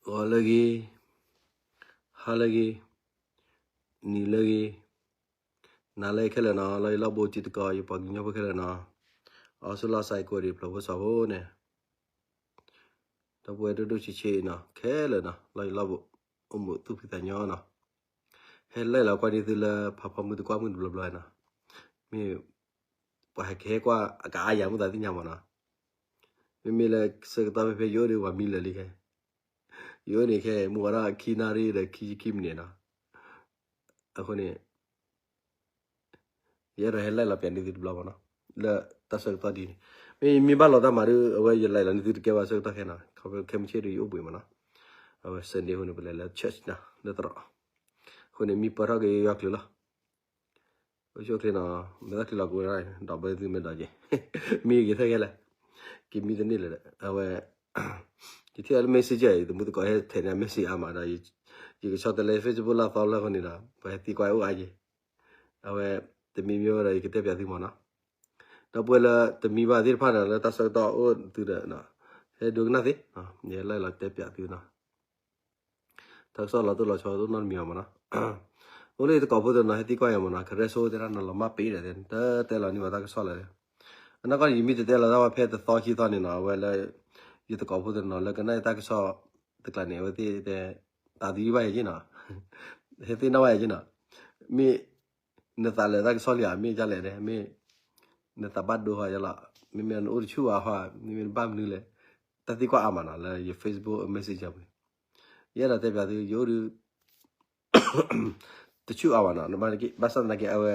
ဂီၤလၢအဂ့ၤ, ဟါလၢအဂ့ၤ, နံၤလၢအဂ့ၤ, နၤလၢအဂ့ၤခဲလၢာ်နီၤ, လီၤယလီၢ်ဘူးတံၤသကိး ယပှၤကညီဖိခဲလၢာ်နီၤ, အီစူလီၤစဲးကိးဒံး ဖျိးဖိစီၤဖိန့ၣ်, ဒီပုၢ်ဝဲၢ်ဒိၣ်ဒိၣ်ဆံးဆံးနီၤ ခဲလၢာ်နီၤ, လီၤယလီၢ်ဘူး အိၣ်မုာ်သူၣ်ဖှံသးညီနီၤ, ဟဲလီၤယလီၢ်ကွၢ်န့ၢ်သုလၢ ဖးဖီမုၢ်တကွၢ်မုၢ်တဘျီဘျီနီၤ, မ့ၢ် ပှၤဟဲကဟဲကွၢ်အကအါယၤမုၢ်သးသ့ၣ်ညါမးနီၤ, မ့မ့ၢ်လၢဆၢကတီၢ်ဖဲဖဲယအိၣ်ဒီးပှၤမံလၢာ်လံခဲ, ယအိၣ်န့ၣ်ခဲ မုၢ်ဝါထီၣ်ခံနၣ်ရံၣ်ဒီးခံဆံခံမံးနံးနီၤ, အဃိန့ၣ် ယအဲၣ်ဒိးဟဲလီၤလီၤပျးန့ၢ်သုတဘျီမးနီၤ, လၢတၢ်ဆၢကတီၢ်ဒ်န့ၣ်, မ့မ့ၢ်ဘၣ်လီၤတၢ်မၤဒီး အဝဲယလီၤလီၤန့ၢ်သုတကဲဘၣ်ဆၢကတီၢ်ခဲနီၤ, ခီဖျိခဲမုၢ်ဆ့ၣ်ဒီးယအိၣ်ဘှံးမးနီၤ, အဝဲ Sunday အဃိန့ၣ် ပလဲၤလၢ church နီၤ လၢသရိာ်, အဃိန့ၣ် မံပၢၢ်ထီၣ်က့ၤယွၤကျိာ်လီၤ အိၣ်ဆူၣ်အိၣ်ချ့နီၤ, မ့ၢ်တၢ်ချံလီၤကိးဝဲဒၣ်, ဒီးဘၢသုမ့ၢ်ဒီးက့ၤ, မံက့ၤထဲခဲလဲၣ်, က့ၤမံတန့ၢ်လၢၤဒီး အဝဲ, ယထံၣ်အီၤလၢ messenger အံၤ သမူသကိးဟဲထဲးန့ၢ် message အါမးဒီး, ယကဆီတလဲ Facebook လၢအသီလၢအဃိန့ၣ်ဒီး ပှၤဟဲသံကွၢ်အိၣ်အါက့ၤ, အဝဲ, တမံၤမံၤဝဲဒီး ယကတဲပၠးသုမးနီၤ, ဒီပုၢ်ဝဲၢ်လၢတမံၤဘၣ်သ့ၣ်တဖၣ်ဒီး လၢတၢ်ဆၢကတီၢ်အိၣ်သုဒီး, ဟဲဒိကနၣ်သ့, ယဟဲလီၤလီၤတဲပၠးသုနီၤ တၢ်ကစီၣ်လီၤတိၢ်လီၤဆီတအိၣ်နီတမံၤဘၣ်မးနီၤ, အိၣ်လၢယသကိးဖိတနီၤဟဲသံကွၢ်ယၤမးနီၤ, ကရဲၣ်ဆိသ့ၣ်တၢ်နီၤလီၤမၢ်ပ့ၤဒီး တတဲလီၤန့ၢ်ဘၣ်တၢ်ကစီၣ်လၢၤ, အနီၢ်ကီၢ်န့ၣ် ယမ့ၢ်တတဲလီၤတၢ်ဘၣ်ဖဲတသီခံသီန့ၣ်နီၤ, အဝဲလၢ, ယသကိးဖိတနီၤလၢကနၣ်တၢ်ကစီၣ်, တကျါန့ၣ် အဝဲသ့ၣ်တဲ, သးသယုၢ်ဘၣ်ယၤက့နီၤ, ဟဲသ့ၣ်နီၣ်ဘၣ်ယၤက့နီၤ, မ့ၢ်, နသးလၢာ်တၢ်ကစီၣ်လံဧါ မ့ၢ်ဒ်လဲၣ်န့ၣ် မ့ၢ်, နသးဘၣ်ဒိဟီယလီၤ, မ့မ့ၢ်နအိၣ်တဆူၣ်အါဟီ, မ့မ့ၢ်နဘၣ်မနုၤလဲၣ်, တၢ်သံကွၢ်အါမးနီၤ လၢယ Facebook messenger ပူၤန့ၣ်, ယအဲၣ်ဒိးတဲပၠးသု ယအိၣ်ဒီး တဆူၣ်အါဘၣ်နီၤ, ဘၣ်ဆၣ်သနာ်က့ အဝဲ,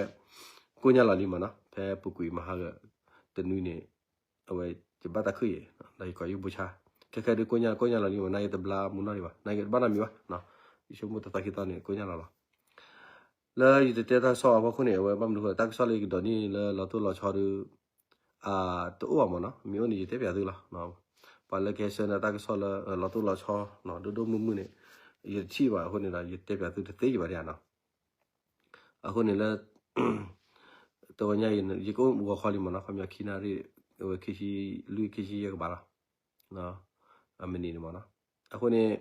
ကိညၢ်လီၤလံမးနီၤ, ဖဲပူၤကွံာ်မဟါဂီၤ, တနွံန့ၣ်, အဝဲ, ယဘၣ်တၢ်ခုၣ်ယဲ, ဒီးယကိးယိၣ်ဘိဆါ, ခဲခဲဒုးကိညၢ်ကိညၢ်လီၤလံမးနီၤ, ယတဘျါမူနီၣ်ဒံးဘၣ်, နာ်က့တဘၣ်နီတမံၤဘၣ်, ယဆိကမိၣ်တသီခံသီန့ၣ် ကိညၢ်လီၤလီၤ လၢယတတဲတၢ်ကစီၣ်အဖီခိၣ်န့ၣ် အဝဲဘၣ်မနုၤဃိ တၢ်ကစီၣ်လၢယကဒိးန့ၢ်လၢလီၤတိၢ်လီၤဆီဒီး, အ, တအိၣ်ဘၣ်မးနီၤ, မ့ၢ်အိၣ်န့ၣ် ယတဲပၠးသုလီၤ. ပှၤလၢကဟဲဆှၢန့ၢ်တၢ်ကစီၣ်လၢလီၤတိၢ်လီၤဆီ, ဒိၣ်ဒိၣ်မုၢ်မုၢ်န့ၣ်, ယတထံၣ်ဘၣ်အဃိန့ၣ်ဒီး ယတဲပၠးသုတသ့ယဘၣ်ဒံးဧါနီၤ. အဃိန့ၣ်လၢ တဝဲညါအံၤ ယကအိၣ်ဂီၤခီလံမးနီၤ, ခီပညီခံနၣ်ရံၣ်, အဝဲခံဆံလွံၢ် ခံဆံယဲၢ်ကဘၣ်လီၤ. အမနံၤန့ၣ်မးနီၤ. အဃိန့ၣ်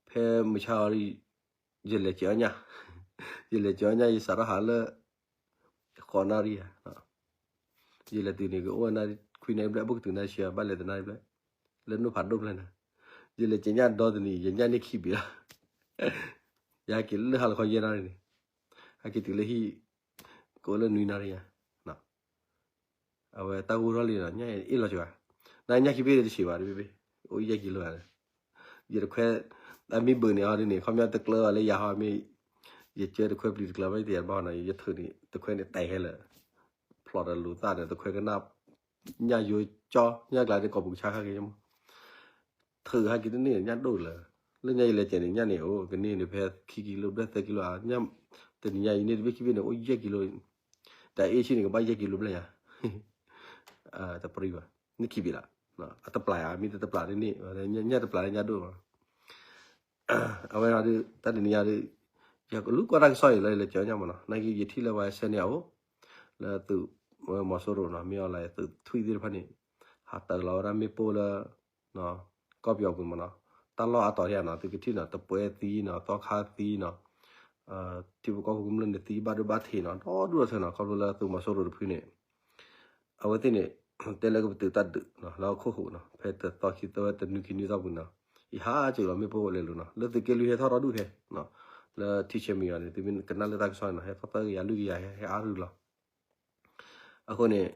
ဖဲမုၢ်ဆါအံၤ ယလဲၤစဲးအီၣ်ညၣ်, ယလဲၤစဲးအီၣ်ညၣ် ယစးထီၣ်ဟးလၢ ဃိးနၣ်ရံၣ်ဧါ, ယလဲၤတုၤန့ၣ် ကအိၣ်နၣ်ရံၣ်ခွံနၣ်ရံၣ်ဘျဲၣ် ဘၣ်ကတုၤနၣ်ရံၣ်ဆံ ဘၣ်လဲၤတနၣ်ရံၣ်ဘျဲၣ်, လၢနိၣ်ဖးဒိၣ်ဖျဲၣ်န့ၣ်, ယလဲၤစဲးညၣ်ဒီတနံၤ ယညၣ်န့ၢ်ခံဘ့ၣ်လီၤ. ယဟဲက့ၤလၢဟါလီၤခီယဲၢ်နၣ်ရံၣ်န့ၣ်, ဟဲက့ၤတုၤလၢဟံၣ် ကအိၣ်လၢနွံနၣ်ရံၣ်ဧါ. အဝဲတၢ်ဂိၢ်ထီၣ်လံဒီး ညၣ်အ့ၣ်လီၤစှၤ, နညၣ်ခံဘ့ၣ်တဆံးဘၣ်တဘ့ၣ်ဘ့ၣ်, အိၣ်ယဲၢ်ကံလိဧါ. ယတခွဲ, အမ့ၢ်ဘၣ်န့ၣ်ဟီဒ်န့ၣ် ခီပညီတကျၢၤဘၣ်လၢယၤဟီမ့ၢ်, ယကၢတခွဲပျံၤတကျၢၤဘၣ်တယၤဘၣ်နီၤ, ယထုးန့ၣ် တခွဲန့ၣ်တဲာ်ခဲလၢာ်, ဖျိးဒီးလိာ်သးဒီးတခွဲကနၣ်, ညၣ်ယိကၠီ ညၣ်ကျါတကိးပူၤကဆါခါက့ၤမး ထုးဟဲက့ၤတန့ၢ်ညၣ်ဒိၣ်လၢၤ, လၢညါယလဲၤစဲးန့ၣ် ညၣ်န့ၣ်အိၣ် ကန့ၢ်န့ၣ်ဖဲခံကံလိဘျဲၣ်သၢကံလိဧါ, တနံၤညါအံၤန့ၣ်တဘ့ၣ်ခံဘ့ၣ်န့ၣ် အိၣ်ယဲၢ်ကံလိ, တၢ်အ့ၣ်ဆံန့ၣ် ကဘၣ်ယဲၢ်ကံလိဘျဲၣ်ယါ, တပြံဘၣ်, န့ၢ်ခံဘ့ၣ်လီၤ, အတပျၢ်ဧါ မ့ၢ်တတပျၢ်န့ၣ်န့ၣ်, ညၣ်တပျၢ်လၢညၣ်ဒိၣ်လီၤ. အဝဲဒၣ်ဒီး တၢ်တနံၤညါဒီး ယကလူကွၢ်တၢ်ကစီၣ်အံၤလၢယလဲၤစဲးညၣ်မးနီၤ, နာ်က့ယထံၣ်လၢပှၤဆှၢန့ၢ်အအိၣ်, လၢသုးမီၤစိရိၤနီၤ မ့ၢ်အီၤလၢသုးထွံၣ်သ့ၣ်တဖၣ်န့ၣ်, ဟးတၢၤလီၤဝဲဒၣ်မ့ၣ်ပိၢ်လၢ ကီၢ်ပယီၤပူၤမးနီၤ, တၢ်လီၢ်အါတီၤဒံးဧါနီၤ, သုကထံၣ်နီၤ တပွဲသံနီၤ သီခါသံနီၤ, ထံဖိကီၢ်ဖိကမျၢၢ်န့ၣ်သံဘၣ်ဒိဘၣ်ထံးနီၤ ဒီဒူၣ်ဒီထၢနီၤ, ခီဖျိလၢသုးမီၤစိရိၤတဖုန့ၣ် အဝဲသ့ၣ်န့ၣ် တဲလၢကပတုာ်တၢ်ဒုးနီၤ လၢဟီၣ်ခိၣ်ဟူးနီၤ ဖဲတသီခံသီဝဲတနွံခံနွံသီပူၤနီၤ, ယဟးစၢၤလီၤမ့ၣ်ပိၢ်ဝဲလဲၤလိၤနီၤ, လၢသုးက့လွံၢ်ဟဲထီၣ်ဒီဒူၣ်ခဲနီၤ, လၢထံဆဲးမံၤအံၤန့ၣ် သုမ့ၢ်ကနၣ်လၢတၢ်ကစီၣ်န့ၣ်နီၤ ဟဲထီၣ်သၢကယၤလွံၢ်ကယၤ ဟဲအါရူၢ်လီၤ. အဃိန့ၣ်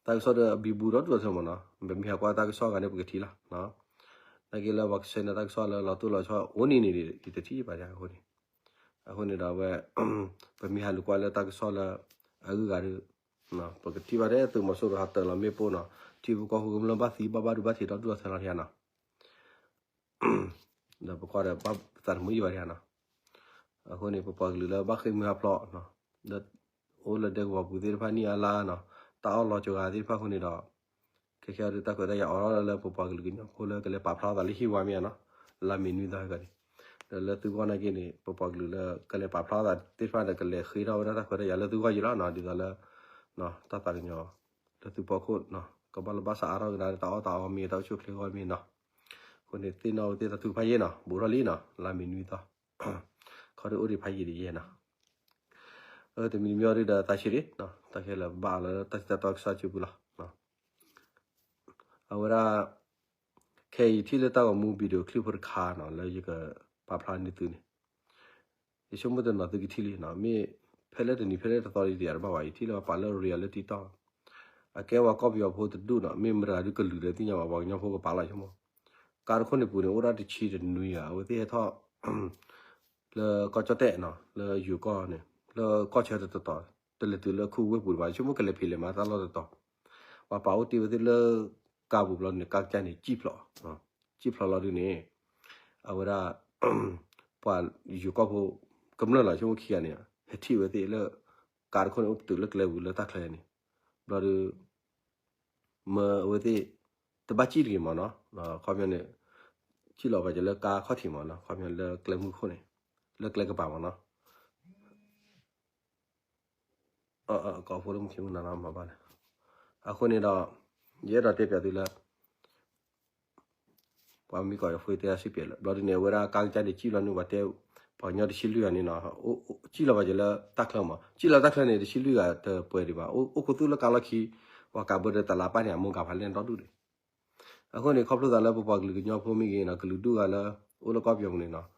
တၢ်ကစီၣ်ဒီးအဘံဘူဒီဒူၣ်ဒီထၢမးနီၤ, ပမ့ၢ်ဟးကွၢ်တၢ်ကစီၣ်ဂၤန့ၣ် ပကထံၣ်လီၤ. နာ်က့လၢပှၤကဆှၢန့ၢ်တၢ်ကစီၣ်လၢလီၤတိၢ်လီၤဆီအိၣ်န့ၣ်န့ၣ် ယတထံၣ်ဘၣ်ဒံးအဃိန့ၣ်, အဃိန့ၣ်ဒီးအဝဲ ပမ့ၢ်ဟးလူၤကွၢ်လၢတၢ်ကစီၣ်လၢအဂုၤအဂၤဒီး ပကထံၣ်ဘၣ်ထဲသုးမီၤစိရိၤဟးတၢၤလီၤမ့ၣ်ပိၢ်နီၤ, ထံဖိကီၢ်ဖိကမျၢၢ်ဘၣ်သံဘၣ်ဘၣ်ဒိဘၣ်ထံးဒီဒူၣ်ဒီထၢလီၤထံနီၤ. ဒီးပကွၢ်ဒီးဘၣ်သးတမုာ်ယံာ်ဘၣ်ဒံးနီၤ. အဃိန့ၣ် ပပှၤကလုာ်လၢဘၣ်ဃ့ၢ်မှံဟးဖျိး လၢအိၣ်လၢဒဲကဝီၤပူၤသ့ၣ်တဖၣ်န့ၣ်အါလါနီၤ, တၢ်အီၣ်လီၤကဂၤသ့ၣ်တဖၣ်အဃိန့ၣ်ဒီး ခဲခဲအံၤဒုးတၢ်ခွဲးတၢ်ယာ်အိးထီၣ်လၢပပှၤကလုာ်ကညီဖိလၢကလဲၤပာ်ဖျါသးလၢဟံၣ်ဝါမ့ၢ်ဧါနီၤ, လါမ့ၤနွံသီဟဲကီးန့ၣ်, ဒီးလၢသုဂီၢ်နာ်က့န့ၣ် ပပှၤကလုာ်လၢကလဲၤပာ်ဖျါသးသ့ၣ်တဖၣ်ဒီးကလဲၤဃ့ထီၣ်ဝဲဒၣ်တၢ်ခွဲးတၢ်ယာ်လၢသုဂီၢ်ယံၤလီၤနီၤ, ဒ်သိးလၢ တၢ်သးကညီၤ လၢသုဖီခိၣ် ကဘၣ်လၢဘၣ်စးအါထီၣ်ကဒါတၢ်အီၣ်တၢ်အီမ့ၢ်တၢ်အိၣ်ဆူၣ်အိၣ်ချ့ဂီၢ်မ့ၢ်နီၤ. အဃိ အဃိန့ၣ် သ့ၣ်နီၣ်ဝဲသ့ၣ်တၢ်ထုကဖၣ်ယဲၢ်နီၤ, ဘူးထီၣ်လံနီၤ, လါမ့ၤနွံသီ, ခီဒုးအိၣ်ဒံးဖးယံာ်ဒံးယဲၢ်နီၤ. တမံၤတမံၤအီၤဒုးဒီးသးဆံးလံ, တၢ်ခဲလၢာ်ဘၣ်အီၤလၢတၢ်စံးတၢ်တီကစီၣ်စုပူၤလီၤ. အဝဲဒၣ် ခဲအံၤယထံၣ်လၢတၢ်ဂီၤမူ video clip ဖိတခါနီၤ လၢယကပာ်ဖျါန့ၢ်သုန့ၣ်, ယဆိကမိၣ်တနီၤသုကထံၣ်လံနီၤ, မ့ၢ်ဖဲလၢတနံၤဖဲလၢတသီဒံးတယၤတဘၣ်ဘၣ်, ယထံၣ်လၢပှၤပာ်လၢ reel လၢ TikTok, အကဲဝဲကီၢ်ပယီၤဖိတဒူၣ်နီၤ, မ့ၢ်မတၤဒုးကလုာ်ဒီးသ့ၣ်ညါဘၣ်, ပှၤကညီဖိကပာ်လီၤဆိကမိၣ်, ကါတခိၣ်န့ၣ်ပူၤန့ၣ် အိၣ်ဒၣ်တဆံတနွံဂၤ, အဝဲသ့ၣ်ဟဲထီၣ် လၢကီၢ်ကၠီၣ်တဲၣ်နီၤ, လၢယိၤကီၢ်န့ၣ်, လၢကီၢ်ဆၢတတီၤ, တလဲၤတုၤလၢခူဝ့ၢ်ပူၤတဘၣ်, ဆိကမိၣ်ကလဲၤဖံးလဲၤမၤတၢ်လီၢ်တတီၤ, ပှၤပာ်အိၣ်တ့ၢ်ဝဲသ့ၣ်လၢကါပူၤဘျီန့ၣ် ကါကစၢ်န့ၣ် စံၣ်ဖျိး, စံၣ်ဖျိးလီၤဒုးန့ၣ်, အဝဲဒၣ် ပှၤယိၤကီၢ်ဖိ ကမျၢၢ်လီၤဆိကမိၣ်ခံဂၤန့ၣ် ဟဲထံၣ်ဝဲသ့ၣ်လၢ ကါတခိၣ်န့ၣ်အိၣ်ပတုာ်လၢကျဲပူၤလၢတၢ်ချၢန့ၣ်, ဘျီဒုး မၢအဝဲသ့ၣ် တဘၣ်စံၣ်တဂ့ၤမးနီၤ, ခီပညီန့ၣ် စံၣ်လီၤဘၣ်က့ၤလၢကါခီၣ်ထံးမးနီၤ, ခီပညီလၢကျဲမုၢ်ခိၣ်န့ၣ်, လၢကျဲကပၤမးနီၤ. ကိးဖိလၢမုၢ်ခံမုၢ်နၤနီၤ မၤဘၣ်န့ၣ်, အဃိန့ၣ်ဒီး ယအဲၣ်ဒိးတဲပၠးသုလၢ ပှၤမ့ၢ်ကိးယၤဖိတဲတၢ်စံးပျဲးလၢ ဘျီဒုးန့ၣ် အဝဲဒၣ်ကါကစၢ်န့ၣ် စံၣ်ဘျီန့ၣ် ပှၤတဲ ပှၤကညီတဆံလွံၢ်ဂၤန့ၣ်နီၤ, စံၣ်လီၤဘၣ်က့ၤလၢတၢ်ချၢမး, စံၣ်လီၤတၢ်ချၢန့ၣ် တဆံလွံၢ်ဂၤတပှဲၤဒံးဘၣ်, အိၣ်ခိးသူၣ်လၢကါလီၢ်ခံ, ပှၤကးဘၢဒီးတလးပၢ်န့ၣ် အမိၢ်ဂၤဖးလဲၢ်ဒီဒူၣ်ဒံး. အဃိန့ၣ် ခီဖျိသးလၢပပှၤကလုာ်ကညီဖိမ့ၢ်ဂ့ၤနီၤ, ကလုာ်ဒူၣ်ဂၤလၢ အိၣ်လၢကီၢ်ပယီၤပူၤန့ၣ်နီၤ,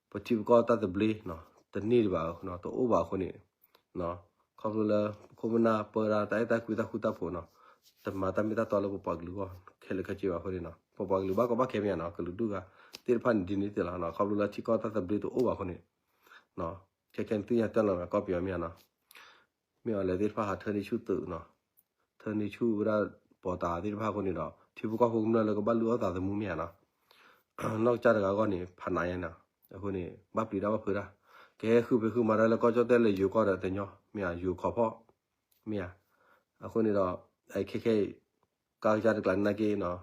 ပထံပကီၢ်တၢ်သဘျ့နီၤ တန့ၢ်ဒံးဘၣ်, တအိၣ်ဘၣ်အဃိန့ၣ်, ခီဖျိလၢပခိၣ်ပနၢ်ပၢဒၣ် တၢ်အဲၣ်တၢ်ကွံတၢ်ဃူတၢ်ဖိးနီၤ, တမၤတၢ်မ့ၢ်တၢ်တီလၢပပှၤကလုာ်အဂီၢ် ခဲလၢာ်ခဲဆ့ဘၣ်အဃိန့ၣ်နီၤ, ပပှၤကလုာ်ဘၣ်ကီဘၣ်ခဲမ့ၢ်ဧါနီၤ, ကလုာ်ဒူၣ်ဂၤသ့ၣ်တဖၣ်န့ၣ် ဒ်န့ၣ်သ့ၣ်လီၤနီၤ, ခီဖျိလၢထံကီၢ်တၢ်သဘျ့တအိၣ်ဘၣ်အဃိန့ၣ်, ခဲခဲန့ၣ် သုညါတၢ်လီၤကီၢ်ပယီၤမ့ၢ်ဧါနီၤ, မ့ၢ်အီၤလဲၤသ့ၣ်တဖၣ်ဟးထၢန့ၢ်ဆူၣ်သုးနီၤ, ထၢန့ၢ်ဆူၣ်ဝဲဒၣ်ပီးတၢ်သ့ၣ်တဖၣ်အဃိန့ၣ်ဒီး ထံဖိကီၢ်ဖိကမျၢၢ်လၢကဘၣ်လုၢ်အီၣ်သးသမူမ့ၢ်ဧါနီၤ, နီၢ်ကစၢ်တဂၤအဂီၢ်န့ၣ် ဖးနးယါနီၤ, အဃိန့ၣ် ဘၣ်ပျံၤတၢ်ဘၣ်ဖုးတၢ်, ကဟဲဃုဖံးဃုမၤတၢ်လၢကီၢ်ကၠီၣ်တဲၣ်လၢယိၤကီၢ်ဒီးတညီ မ့ၢ်ဧါ, ယိၤခီဖီၣ်, မ့ၢ်ဧါ, အဃိန့ၣ်ဒီး ခဲခဲအံၤ ကါကစၢ်တကျါနာ်က့နီၤ,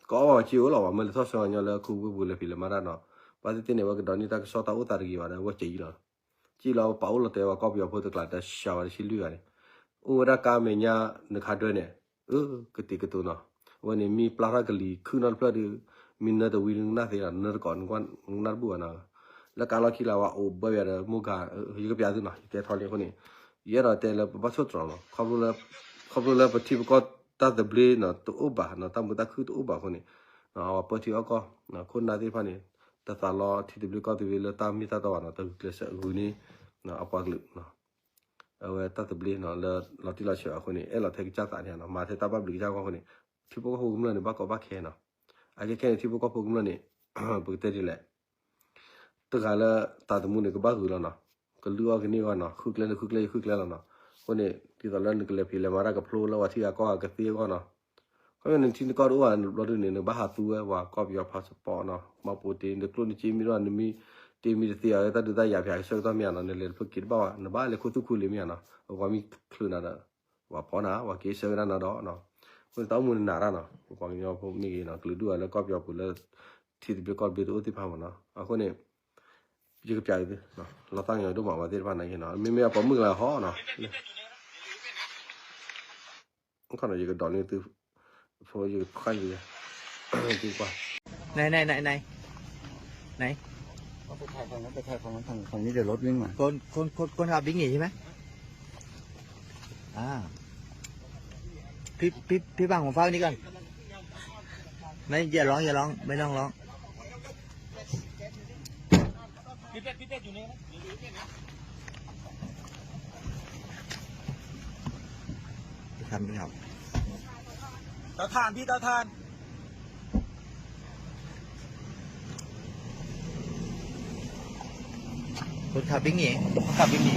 ကအီၣ်ဘၣ်စ့အိၣ်လီၤဘၣ်, မ့ၢ်လဲၤထီၣ်ဆှၢညီလၢခူဝ့ၢ်ပူၤလဲၤဖံးလဲၤမၤတၢ်နီၤ, ဘၣ်သ့ၣ်သ့ၣ်န့ၣ် အဝဲကဒိးန့ၢ်တၢ်ကစီၣ်တၢ်အိၣ်သးတဂ့ၤဘၣ်ဒီး အဝဲကဲအံၤလီၤ, စံၣ်လီၤပာ်အိၣ်လီၤတဲာ်ဝဲကီၢ်ပယီၤဖိတကျါတၢ်ဆှၢဝဲတဆံလွံၢ်ဂၤန့ၣ်, အိၣ်ဝဲဒၣ်ကါမဲာ်ညါနခါဒွဲန့ၣ်, အၢ ကတံာ်ကတိၤနီၤ, အဝဲန့ၣ်မ့ၢ်ပျၢ်ထီၣ်ကလံၤခုၣ်နီတဖျၢၣ်ဒီး မ့ၢ်နၢတဝံၤနကနၣ်သ့ဒီး နၢတကိးနကနၣ်တဘူၣ်ဘၣ်နီၤ, လၢကါလီၢ်ခံလၢဝဲအိၣ်ဘၢယၤဒီးမိၢ်ဂၤ, ယကပျးသုနီၤ, ယတဲထီလံအဃိန့ၣ်, ယအဲၣ်ဒိးတဲလၢပဘၣ်ဆိၣ်တြီၤနီၤ, ခီဖျိလၢပထံပကီၢ်တၢ်သဘျ့နီၤ တအိၣ်ဘၣ်နီၤ, တၢ်မုာ်တၢ်ခုၣ်တအိၣ်ဘၣ်အဃိန့ၣ်, ပၢထံအီၣ်ကီၢ်, ခိၣ်နၢ်သ့ၣ်တဖၣ်န့ၣ် တသးလီထံသဘျ့ကီၢ်သဘျ့လၢတၢ်မ့ၢ်တၢ်တီဘၣ်နီၤ, တဂုာ်ကျဲးစၢးဂုာ်န့ၢ် အပှၤကလုာ် အဝဲတၢ်သဘျ့နီၤ လၢလီၤတံၢ်လီၤဆဲးအဃိန့ၣ် အဲၣ်လီၤထဲကစၢ်သးန့ၣ်နီၤ, မၤထဲတၢ်ဘၣ်ဘျုးကစၢ်အဂီၢ်အဃိန့ၣ်, ထံဖိကီၢ်ဖိကမျၢၢ်န့ၣ် ဘၣ်ကီဘၣ်ခဲနီၤ, အခဲခဲန့ၣ် ထံဖိကီၢ်ဖိကမျၢၢ်န့ၣ် ပကတဲဒ်လဲၣ် တဂၤလၢသးသမူန့ၣ် ကဘၣ်ဂုာ်လီၤနီၤ, ကလုၢ်အီၣ်ကန့ၢ်အဂီၢ်နီၤ, ဃုကျဲန့ၣ်ဃုကျဲ ယဃုကျဲလီၤနီၤ, အဃိန့ၣ် ဒ်သိးလၢနကလဲၤဖံးလဲၤမၤတၢ်ကဖျိလၢပှၤထံဂၤကီၢ်ဂၤကသ့အဂီၢ်နီၤ, ခီဖျိနထံနကီၢ်တအိၣ်ဘၣ်ဘျီဒုန့ၣ် နဘၣ်ဟးသူဝဲပှၤကီၢ်ပယီၤ passport နီၤ, မှတ်ပုံတင် နကျိၣ်နစ့မ့ၢ်ဒိၣ် နမ့ၢ်တ့မ့ၢ်တသ့အီၤ တၢ်ဒုးတၢ်ယၤဖျါကဆၢကတီၢ်မ့ၢ်ဧါနီၤ, နလဲၤတဖျၢၣ်က့ၤတဘၣ်ဘၣ်, နဘၣ်လဲၤခူသူၣ်ခူလံၤမ့ၢ်ဧါနီၤ, ပှၤမ့ၢ်ချုးနၤဒီး ပှၤဖီနၤ ပှၤက့ၤဆၢကဒါနၤဒီး အဃိန့ၣ် တၢ်အိၣ်မူနနးတၢ်နီၤ, ပပှၤကညီဖိမ့ၢ်ဂ့ၤနီၤ ကလုာ်ဒူၣ်ဂၤလၢကီၢ်ပယီၤပူၤလၢ ထံသဘျ့ကီၢ်သဘျ့တအိၣ်သ့ၣ်တဖၣ်မ့ၢ်နီၤ, အဃိန့ၣ် ယကပျးသု လီၤသးကညီၤဒိၣ်မးဝဲသ့ၣ်တဖၣ်နာ်က့နီၤ, မ့မ့ၢ်အပိာ်မုၣ်ကလၤဟီနီၤ, ခီနီၤ ယကဒိးန့ၢ်သု ဖိယကခီယက သုကွၢ် ไหนไหนไหนไหนไหน ไปถ่ายฝั่งนั้น ไปถ่ายฝั่งนั้น ฝั่งฝั่งนี้เดี๋ยวรถวิ่งมา คนคนคนคนขับวิ่งหนีใช่ไหม อ่า พี่พี่พี่บังผมฟังนี่ก่อน ไม่อย่าร้องอย่าร้องไม่ต้องร้อง พี่เป็ดพี่เป็ดอยู่นี่นะ พี่ครับพี่ครับ เตาถ่านพี่เตาถ่าน คนขับวิ่งหนีคนขับวิ่งหนี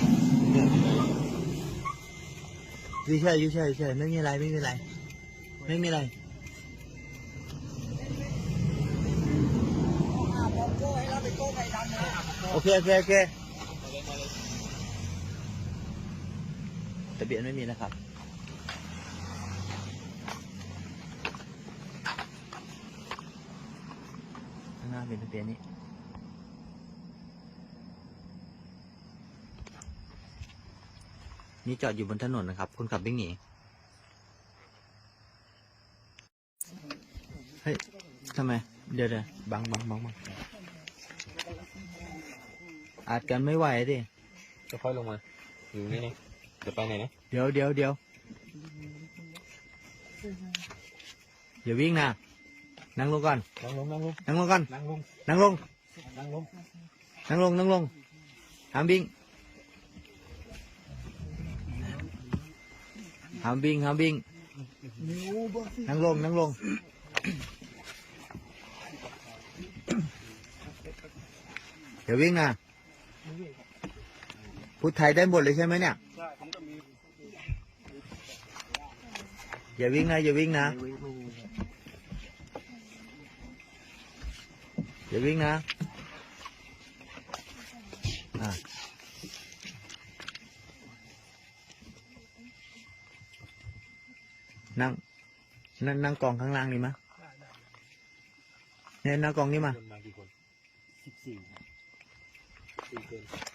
อยู่เฉยอยู่เฉยอยู่เฉยไม่มีอะไรไม่มีอะไรไม่มีอะไรโอเคโอเคโอเคทะเบียนไม่มีนะครับ ข้างหน้าเป็นทะเบียนนี้ นี่จอดอยู่บนถนนนะครับ คนขับวิ่งหนี เฮ้ย ทำไม เดี๋ยวเดี๋ยวบังบังบังบัง อัดกันไม่ไหวดิ ค่อยๆลงมา อยู่นี่ๆ เดี๋ยวไปไหนนะ เดี๋ยวเดี๋ยวเดี๋ยว อย่าวิ่งนะ นั่งลงก่อน นั่งลง นั่งลง นั่งลงก่อน นั่งลง นั่งลง นั่งลง นั่งลง นั่งลง นั่งลง ห้ามวิ่ง ห้ามวิ่ง ห้ามวิ่ง นั่งลง นั่งลง อย่าวิ่งนะ พูดไทยได้หมดเลยใช่ไหมเนี่ย อย่าวิ่งนะ อย่าวิ่งนะ อย่าวิ่งนะ อ่ะ นั่ง นั่ง นั่งกองข้างล่างดีไหมย เนี่ย นั่งกองนี้มา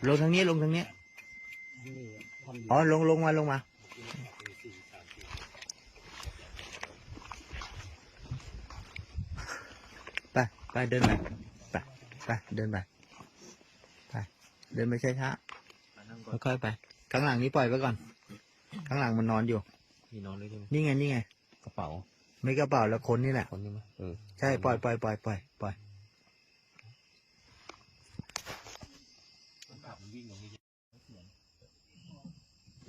ลงทางนี้ ลงทางนี้ อ๋อ ลง ลงมา ลงมา ไป ไป เดินไป ไป ไป เดินไป ไป เดินไปช้าๆ ค่อยๆไป ข้างหลังนี้ปล่อยไว้ก่อน ข้างหลังมันนอนอยู่ มีนอนด้วยใช่ไหม นี่ไง นี่ไง กระเป๋า ไม่กระเป๋าแล้วคนนี่แหละ คนนี่ไหม เออ ใช่ ปล่อย ปล่อย ปล่อย ปล่อย ปล่อย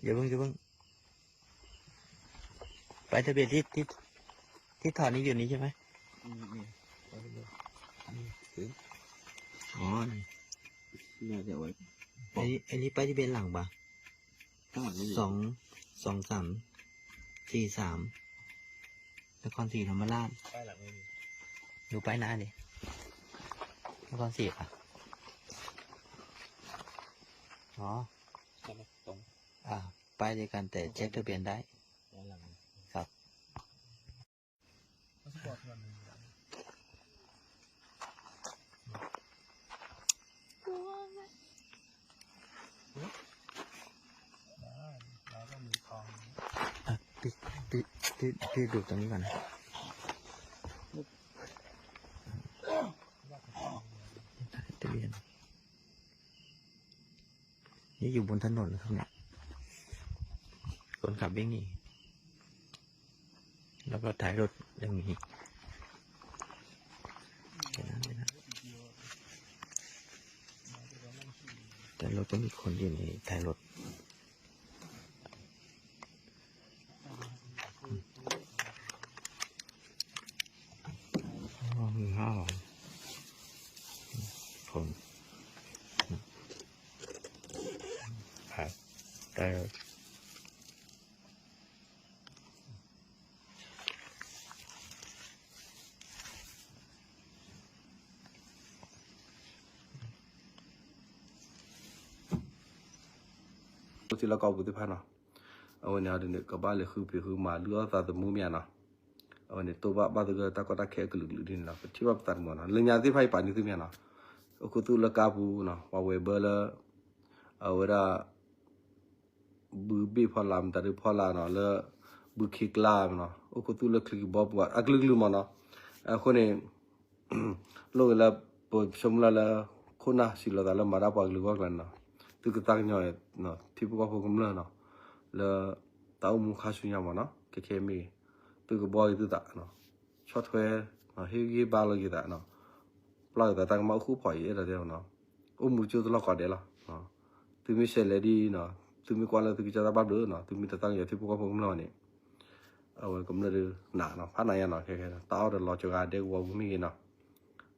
อย่าเพิ่ง อย่าเพิ่ง ป้ายทะเบียนที่ ที่ ที่ถอดนี่อยู่นี่ใช่ไหม อืม อืม เอาไปเลย อืม อ๋อ นี่ น่าจะเอาไว้ อันนี้ อันนี้ป้ายทะเบียนหลังปะ ข้างหลังไม่มี สอง สองสาม สี่สาม นครศรีธรรมราช ป้ายหลังไม่มี ดูป้ายหน้าดิ นครศรีปะ อ๋อ ใช่ไหม ตรง อ่า ป้ายเดียวกันแต่เช็คทะเบียนได้ ด้านหลัง ครับ อ่ะ พี่ พี่ พี่ พี่ดูตรงนี้ก่อนนะ ทะเบียน นี่อยู่บนถนนนะครับเนี่ย คนขับวิ่งหนี แล้วก็ท้ายรถยังมี เดี๋ยวนะ เดี๋ยวนะ แต่รถก็มีคนอยู่ในท้ายรถ อ๋อ มีห้าหลัง คน ครับ แต่ အိၣ်သ့လၢကီၢ်ပူၤသ့ၣ်တဖၣ်နီၤ, အဝဲန့ၣ်ဒ်န့ၣ် ကဘၣ်လဲၤဃုဖံးဃုမၤ လုၢ်အီၣ်သးသမူမ့ၢ်ဧါနီၤ, အဝဲန့ၣ် တိၢ်ဘၣ်ဘၣ်သဂၢၢ်တၢ်ကီတၢ်ခဲအကလုာ်ကလုာ်ဒ်န့ၣ်နီၤ, ပထံၣ်ဘၣ်ပသးတမုာ်နီၤ, လၢညါသ့ၣ်တဖၣ်အံၤပာ်န့ၢ်သုမ့ၢ်ဧါနီၤ, အိၣ်ခူသူၣ်လၢကါပူၤနီၤ, ပှၤဝဲၤဘၢလၢ အဝဲဒၣ် ဘုဘ့ၣ်ဖီလာ် မတၤဒုဖီလာ်နီၤ လၢ ဘုခ့ကျါနီၤ အိၣ်ခူသူၣ်လၢချံကဘီပူၤ အကလုာ်ကလုာ်မ့ၢ်နီၤ, အဃိန့ၣ် လိၣ်ဂ့ၤလၢ ပဆိကမိၣ်လၢ ခိၣ်နၢ်စံးလီၤသးလၢမၤတၢ်ပှၤကလုာ်ဂီၢ်ကျါန့ၣ်နီၤ, သုကသးကညီၤ ထံဖိကီၢ်ဖိကမျၢၢ်နီၤ, လၢ တၢ်အိၣ်မူခါဆူညါမ့ၢ်နီၤ ခဲခဲမ့ၢ်ဂ့ၤ, သုကဘှီက့ၤသုသးနီၤ, ဆီၣ်ထွဲ ဟ့ၣ်ဂံၢ်ဟ့ၣ်ဘါလိာ်က့ၤသးနီၤ, ပျၢ်က့ၤသးတၢ်ကမၣ်အိၣ်ဃူဖှီၣ်အံၤ အဲၣ်ဒိးတဲနီၤ, အိၣ်မူကၠိတလီၢ်ကီးဒဲးလီၤ. သုမ့ၢ်ဆဲးလဲၤဒ်နီၤ, သုမ့ၢ်ကွၢ်လၢသုကစၢ်တၢ်ဘၣ်ဘျုးနီၤ, သုမ့ၢ်တသးကညီၤထံဖိကီၢ်ဖိကမျၢၢ်န့ၣ်, အဝဲကမျၢၢ်ဒုးနးနီၤ, ဖးနးယါနီၤ, ခဲခဲ တၢ်အီၣ်တလီၤစှၤဂၤဒဲကဝီၤပူၤမ့ၢ်ဂ့ၤနီၤ,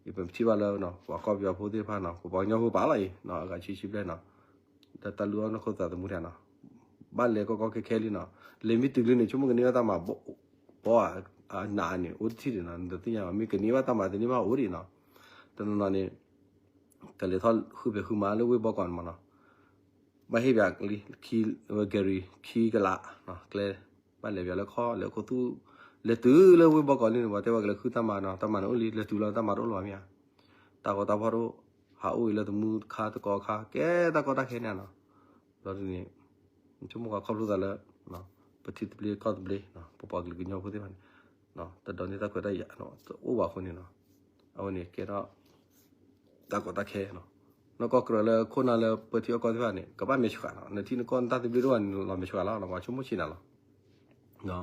ယပထံၣ်ဘၣ်လၢ ပှၤကီၢ်ပယီၤဖိသ့ၣ်တဖၣ်နီၤ, ပပှၤကညီဖိပာ်လီၤအံၤနီၤ, အဂၤဆံးဆံးဘျဲၣ်နီၤ, ဒီးတၢ်လုၢ်အီၣ်နီၢ်ခိသးသမူဒဲးနီၤ, ဘၣ်လဲၤကီကီခဲခဲလံနီၤ, လဲၤမ့ၢ်တုၤလံန့ၣ် ဆိကမိၣ်ကန့ၢ်ဘၣ်တၢ်မၤ ဘီဧါ, နးန့ၣ် အိၣ်တထံၣ်ဒံးနီၤ, နတသ့ၣ်ညါဘၣ်, မ့ၢ်ကန့ၢ်ဘၣ်တၢ်မၤတန့ၢ်ဘၣ်အိၣ်ဒံးနီၤ, တနီၤနီၤန့ၣ် ကလဲၤထီၣ်ဃုဖံးဃုမၤလၢဝ့ၢ်ဘီကီးန့ၣ်မ့ၢ်နီၤ, ဘၣ်ဟ့ၣ်ပှၤလံ ခံ ဝဲကဲရံၤ ခံကလးနီၤ, ကျဲ ဘၣ်လဲၤပှၤလၢခီၣ်လဲၤအိၣ်ခူသူၣ်, လဲၤတုၤလၢဝ့ၢ်ဘီကီးလံန့ၣ် ပှၤတဲဝဲကလဲၤဃုတၢ်မၤနီၤ, တၢ်မၤန့ၣ်အိၣ်လံ လဲၤတုၤလီၤတၢ်မၤတအိၣ်လၢၤဘၣ်မ့ၢ်ဧါ, တၢ်ဂီၤတၢ်ဖီၣ်တအိၣ်, ဟးအိၣ်အံၤလၢသမူတခါတကီအခါ ကဲတၢ်ကီတၢ်ခဲန့ၣ်နီၤ, ဘျီဒ်န့ၣ် ဆိကမိၣ်ဃီခီဖျိသးလၢ ပထံသဘျ့ကီၢ်သဘျ့ ပပှၤကလုာ်ကညီဖိသ့ၣ်တဖၣ်န့ၣ် တဒိးန့ၢ်တၢ်ခွဲးတၢ်ယာ်တအိၣ်ဘၣ်အဃိန့ၣ်နီၤ, အဝဲန့ၣ်ကဲထီၣ် တၢ်ကီတၢ်ခဲနီၤ. နီၢ်ကီၢ်ကြၢးလၢခိၣ်နၢ်လၢပၢထံအီၣ်ကီၢ်သ့ၣ်တဖၣ်န့ၣ် ကဘၣ်မဲာ်ဆှးနီၤ. နထံနကီၢ်နတၢ်သဘျ့တအိၣ်ဘၣ်န့ၣ် လီၤမဲာ်ဆှးလီၤ. ပှၤဆိကမိၣ်ဆံးနၤလီၤ.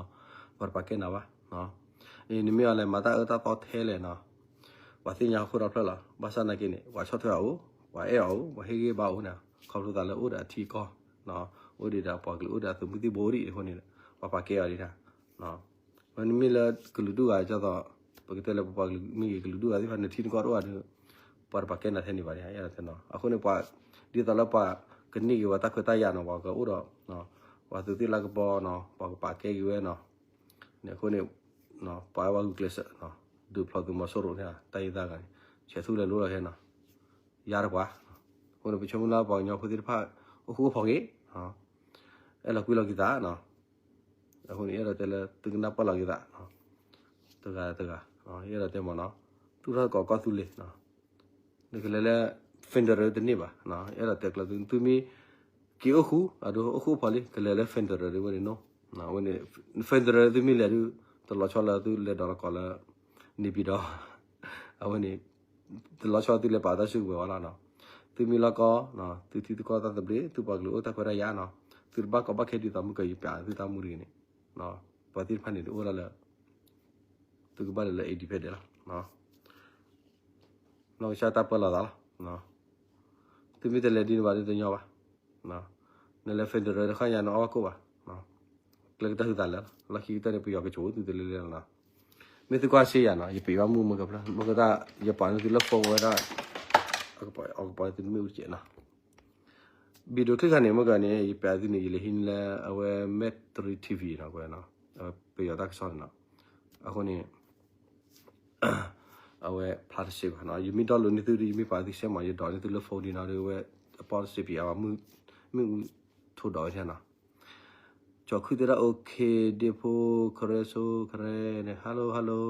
ပှၤတပာ်ကဲနၤဘၣ်. နမ့ၢ်အီၤလဲၤမၤတၢ်အၢတၢ်သီထဲလဲၣ်နီၤ, ပှၤသ့ၣ်ညါဟီၣ်ခိၣ်ဒီဖျၢၣ်လီၤ. ဘၣ်ဆၣ်နာ်က့န့ၣ် ပှၤဆီၣ်ထွဲအီၤအိၣ်, ပှၤအဲၣ်အီၤအိၣ်, ပှၤဟ့ၣ်ဂံၢ်ဘါအိၣ်န့ၣ်, ခီဖျိသးလၢအိၣ်ဒီးအထံအကီၢ်, အိၣ်ဒံးဒီးပှၤကလုာ် အိၣ်ဒီးအသုးမုၢ်သံၣ်ဘိအိၣ်ဒံးအဃိန့ၣ် ပှၤပာ်ကဲအီၤဒံးတၢ် ဝဲနမ့ၢ်လၢကလုာ်ဒူၣ်ဂၤဒ်သိး ပကတဲလၢပပှၤကလုာ်မ့ၢ်ဂ့ၤ ကလုာ်ဒူၣ်ဂၤသ့ၣ်တဖၣ် နထံနကီၢ်တအိၣ်ဘၣ်ဒီး ပှၤတပာ်ကဲနၤထဲန့ၣ်ဘၣ်န့ၣ် အဲၣ်ဒိးတဲနီၤ. အဃိန့ၣ် ပှၤ ဒ်သိးလၢပှၤကန့ၢ်က့ၤဝဲတၢ်ခွဲးတၢ်ယာ်နီၤ, ပှၤကအိၣ်ဒီး ပှၤသုးသ့ၣ်လၢကပီၤနီၤ, ပှၤကပာ်ကဲက့ၤဝဲနီၤ. န့ၣ်အဃိန့ၣ် ပှၤဝဲဂုာ်ကျဲးစၢး ဒုးဖျိးသုးမီၤစိရိၤန့ၣ် တၢ်အံၤသၣ်ဂၤန့ၣ် ဆဲးသူၣ်လဲၤလိလီၤခဲနီၤ, ယါတပှၤ. အဃိန့ၣ် ပဆိကမိၣ်လၢပှၤကညီဖိသ့ၣ်တဖၣ် အိၣ်ဃူအိၣ်ဖိးက့ၤ, အဲၣ်လီၤကွံလီၤက့ၤသးနီၤ. အဃိန့ၣ် အဲၣ်ဒိးတဲလၢသုကနၢ်ပၢၢ်လီၤက့ၤသး တဂၤတဂၤ အဲၣ်ဒိးတဲမ့ၢ်နီၤ, သူၣ်ထီၣ်သကိးကီၢ်သူလ့ၤ နကလဲၤလၢ federal တန့ၢ်ဘၣ်, အဲၣ်ဒိးတဲကျၢၤသု သုမ့ၢ်က့ၤအိၣ်ဃူ အဒိ အိၣ်ဃူအိၣ်ဖိးလံ ကလဲၤလၢ federal ဒ်ဝဲန့ၣ်နီၤ. အဝဲန့ၣ် federal သုမ့ၢ်လဲၤဒုး တလီၤဆီလၢသုလဲၤဒီးလီၤကီးလၢ နေပြည်တော် အဝဲန့ၣ် တလီၤဆီသုလဲၤပာ်တၢ်စုကဝဲၤဝဲလီၤနီၤ. သုမ့ၢ်လီၤကီ, သုထံသုကီၢ်တၢ်သဘျ့ သုပှၤကလုာ်အိၣ်တၢ်ခွဲးတၢ်ယာ်နီၤ, သုတဘၣ်ကီဘၣ်ခဲဒ်သိးမုၢ်ကယပျးသုတၢ်မူတဂ့ၤန့ၣ်, ပှၤသ့ၣ်တဖၣ်န့ၣ် တအိၣ်ဒၣ်လၢ သုကဘၣ်လဲၤလၢ independent လီၤ. နီၢ်ကစၢ်တၢ်ပၢလီၤသးလီၤ. သုမ့ၢ်တလဲၤဒ်န့ၣ်ဘၣ်ဒ်တညီဘၣ်. နလဲၤ federal တခီညါနအီၣ်ဘၣ်ကိၣ်ဘၣ်. ကျဲကတၢၢ်ဟုသးလၢာ်လီၤ. လီၢ်ခံကတၢၢ်န့ၣ် ပယီၤကစိၤသုတလဲၤလဲၤလီၤနီၤ. မ့ၢ်သုကွၢ်စ့ယၤနီၤ, ယပ့ၤဘၣ်မုၢ်မ့ၢ်ကဖျၢၣ် မ့ၢ်ကတၢၢ် ယပာ်န့ၢ်သုလၢ phone ဝဲဒၣ် အကပီၤသုတမ့ၢ်အူတကဲးနီၤ. video clip ခါန့ၣ် မ့ၢ်ကန့ၣ် ယပာ်သုန့ၣ် ယလဲၤဟံးန့ၢ်လၢအဝဲ Metro TV နီၤ, အဝဲပယီၤတၢ်ကစီၣ်န့ၣ်နီၤ. အဃိန့ၣ် အဝဲဖျါတစဲးဘၣ်နီၤ. ယမ့ၢ် download န့ၢ်သုဒီး ယမ့ၢ်ပာ်သုစဲးမး ယဒိးန့ၢ်သုလၢ phone ဒံးနီၤဒီး အဝဲအပီၢ်တစဲးပံၤ အဝဲမ့ၢ်အူထိးဒိးဝဲထဲနီၤ. ကၠီၤခုၣ်တဲဒၣ် okay ဒ့ဖိ ခရဲစိခရဲန့ၣ် hello hello.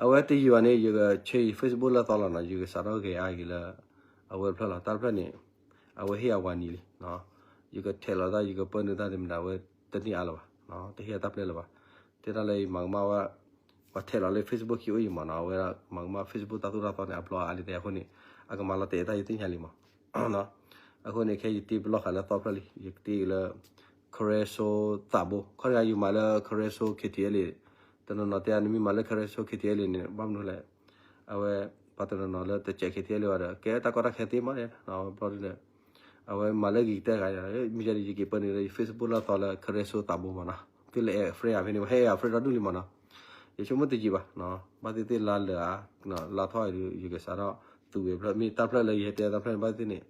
အဝဲတယံာ်ဘၣ်န့ၣ် ယက change Facebook လၢသီလီၤနီၤ, ယကစးထီၣ်ဂဲၤအါက့ၤလၢ အဝဲတဖျၢၣ်လီၤ. တၢ်တဖျၢၣ်န့ၣ် အဝဲဟ့ၣ်အဝၤနံၤလံ. ယကထဲးလီၤတၢ် ယကပၢနုာ်တၢ်တမံၤဒီး အဝဲတန့ၢ်အါလၢၤဘၣ်, တဟ့ၣ်အတၢ်ပျဲလၢၤဘၣ်. တဲဒၣ်လၢယမၤကမၣ်ဝဲ ပှၤထဲးလီၤလၢ Facebook ခံအိၣ်အံၤမးနီၤ, အဝဲဒၣ်မၤကမၣ် Facebook တၢ်သိၣ်တၢ်သီန့ၣ် အဘျီအါလံတဲအဃိန့ၣ် အကမၤလီၤတဲာ်တၢ်ယသ့ၣ်ညါလံမး. အဃိန့ၣ် ခဲအံၤယတ့ပလီၢ်ဃာ်လၢသီဖျၢၣ်လံ, ယကတ့လၢ ခရဲစိသးဘိ, ခီဒီးယမၤလၢ ခရဲစိ KTLA, တနီၤနီၤတဲနမ့ၢ်မၤလၢ ခရဲစိ KTLA န့ၣ် ဘၣ်မနုၤလဲၣ်, အဝဲ ပှၤတနီၤနီၤလၢတစဲး KTLA ဘၣ်ဒီး ကဲတၢ်ကီတၢ်ခဲသ့မးန့ၣ်, ဘျီဒ်လဲၣ်, အဝဲမၤလၢဂ့ၤကတၢၢ်ဂၤ, မ့ၢ်ယဲဒၣ်ယက့ၤပၢနုာ်လၢယ Facebook လၢသီလၢ ခရဲစိသးဘိမးနီၤ, သုလဲၤ add friend ဧါဖဲန့ၣ် ပှၤဟဲ add friend ဒီဒူၣ်လံမးနီၤ, ယဆိကမိၣ်တယံာ်ဘၣ်, ဘၣ်သ့ၣ်သ့ၣ်လါလၢာ်ဧါ, လါထီၣ်အံၤဒီး ယကစးထီၣ်သူဝဲဖျၢၣ်, မ့ၢ်တၢ်ဖျၢၣ်လၢယဟဲတဲတၢ်ဖျၢၣ်န့ၣ် ဘၣ်သ့ၣ်သ့ၣ်န့ၣ်